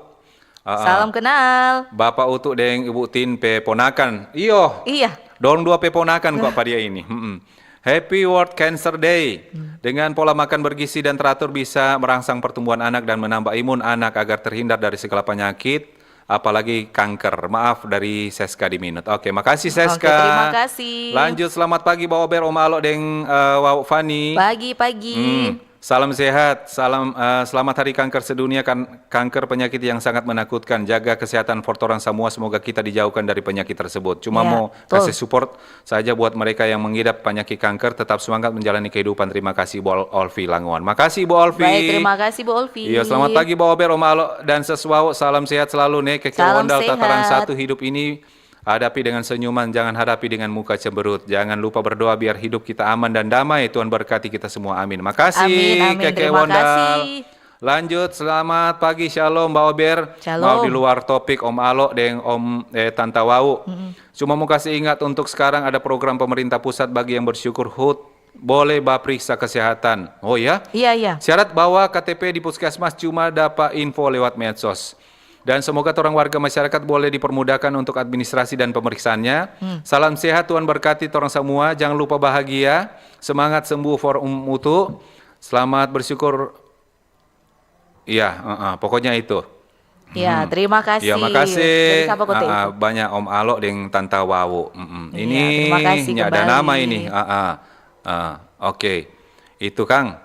Ah, ah. Salam kenal. Bapa Utu deng Ibu Tin pe ponakan. Iyo. Iya. Dong dua pe ponakan kok pa dia ini. Mm-mm. Happy World Cancer Day. Hmm. Dengan pola makan bergizi dan teratur bisa merangsang pertumbuhan anak dan menambah imun anak agar terhindar dari segala penyakit, apalagi kanker. Maaf dari Seska di Minut. Oke, makasih Seska. Oke, terima kasih. Lanjut, selamat pagi Ba Ober, Om Alo deng, eh, Wawu Fani. Pagi, pagi. Hmm. Salam sehat, salam, eh, selamat Hari Kanker Sedunia, kan, kanker penyakit yang sangat menakutkan. Jaga kesehatan for torang samua, semoga kita dijauhkan dari penyakit tersebut. Cuma Iya, mau betul. kasih support saja buat mereka yang mengidap penyakit kanker, tetap semangat menjalani kehidupan. Terima kasih, Ibu Ol-, Olfi Langoan. Makasih, Ibu Olfi. Baik, terima kasih, Bu Olfi. Iya, selamat pagi, Ba Ober, Om Alo, dan Seswawo. Salam sehat selalu, nih. Keke Salam Wondal, Tataran sehat. Satu, hidup ini hadapi dengan senyuman, jangan hadapi dengan muka cemberut. Jangan lupa berdoa biar hidup kita aman dan damai. Tuhan berkati kita semua. Amin. Makasih, Amin, amin. Keke Terima Wondal. kasih. Lanjut, selamat pagi, shalom, Ba Ober. Shalom. Mau di luar topik, Om Alo deng Om, eh, Tanta Wau. Mm-mm. Cuma mau kasih ingat, untuk sekarang ada program pemerintah pusat bagi yang bersyukur hut boleh bapriksa kesehatan. Oh ya? Iya, iya. Syarat bawa K T P di puskesmas, cuma dapa info lewat medsos. Dan semoga torang warga masyarakat boleh dipermudahkan untuk administrasi dan pemeriksaannya. Hmm. Salam sehat, Tuhan berkati torang samua. Jangan lupa bahagia. Semangat sembuh for Om Utu. Selamat bersyukur. Iya, heeh, pokoknya itu. Ya, Hmm. terima kasih. Ya, makasih. Dari siapa kota Heeh, itu? Banyak Om Alo deng Tanta Wawo. Mm-mm. Iya, Ini terima kasih nyak ada kembali. nama ini. Heeh. Ah, oke. Itu, Kang.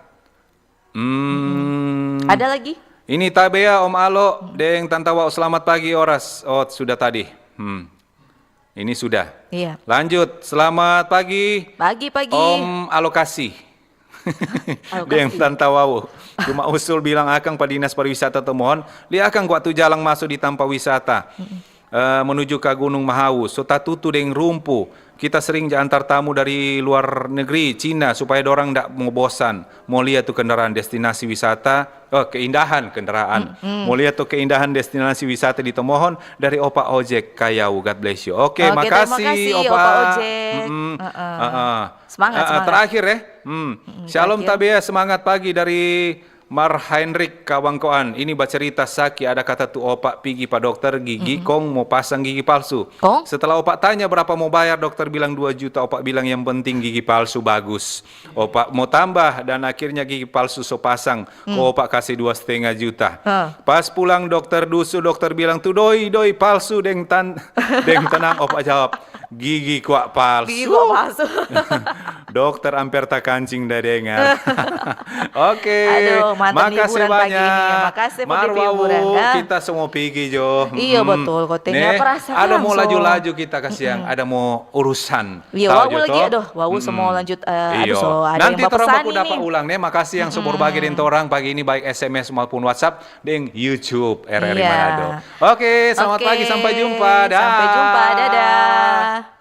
Hmm. Ada lagi? Ini Tabea, Om Alo, deng Tanta Wawo. Selamat pagi, Oras. Oh, sudah tadi. Hmm. Ini sudah. Iya. Lanjut. Selamat pagi. Pagi, pagi. Om Alokasi. Alokasi. Deng Tanta Wawo. Cuma usul bilang akang pa dinas pariwisata tu mohon, lia akang kwa tu jalang maso di tampa wisata, Mm-mm. eh, menuju ka Gunung Mahawu. So tatutu deng rumpu. Kita sering ja antar tamu dari luar negeri, Cina, supaya dorang nda mo bosan mo lia tu kendaraan destinasi wisata, oh, keindahan kendaraan. Mm-mm. Mo lia tu keindahan destinasi wisata di Tomohon dari Opa Ojek Kayau. God bless you. Oke, Oke, terima makasih, kasih, Opa. Opa Ojek. Mm-mm. Heeh. Heeh. Semangat, Heeh, semangat. terakhir, eh. Hmm. Mm-mm, Shalom, terakhir. Tabea, semangat pagi dari Mar Heinrich Kawangkoan. Ini bacerita saki ada kata tu opa pigi pa dokter gigi, Mm-mm. kong mo pasang gigi palsu. Kong? Setelah opa tanya berapa mo bayar, dokter bilang dua juta. Opa bilang yang penting gigi palsu bagus. Opa mo tambah dan akhirnya gigi palsu so pasang. Hmm. Ko opa kase dua setengah juta. Hah. Pas pulang dokter dusu, dokter bilang tu doi, doi palsu deng tan-, deng tenang. Opa jawab, gigi kwa palsu. Gigi kwa palsu. Dokter amper takancing da dengar. Oke. Aduh, mantap nih Makasih hiburan pagi banyak. ini. Makasih for Mar the hiburan, Wawu, ya. kita semua pigi jo. Iya, Mm. betul, kotenya Nih, perasaan ada mau langsung. laju-laju kita kasiang, Mm-mm. ada mau urusan. Iya, Tahu Wawu jo lagi, toh? aduh, Wawu Mm-mm. semua lanjut, eh, aduh, Iyo. so ada Nanti yang torang bapesan baku ini. dapa ulang nih. Makasih yang so Mm-mm. berbagi deng torang pagi ini, baik S M S maupun WhatsApp deng YouTube R R I Iya. Manado. Oke, selamat Oke, pagi, sampai jumpa. Dah. sampai jumpa. Dadah.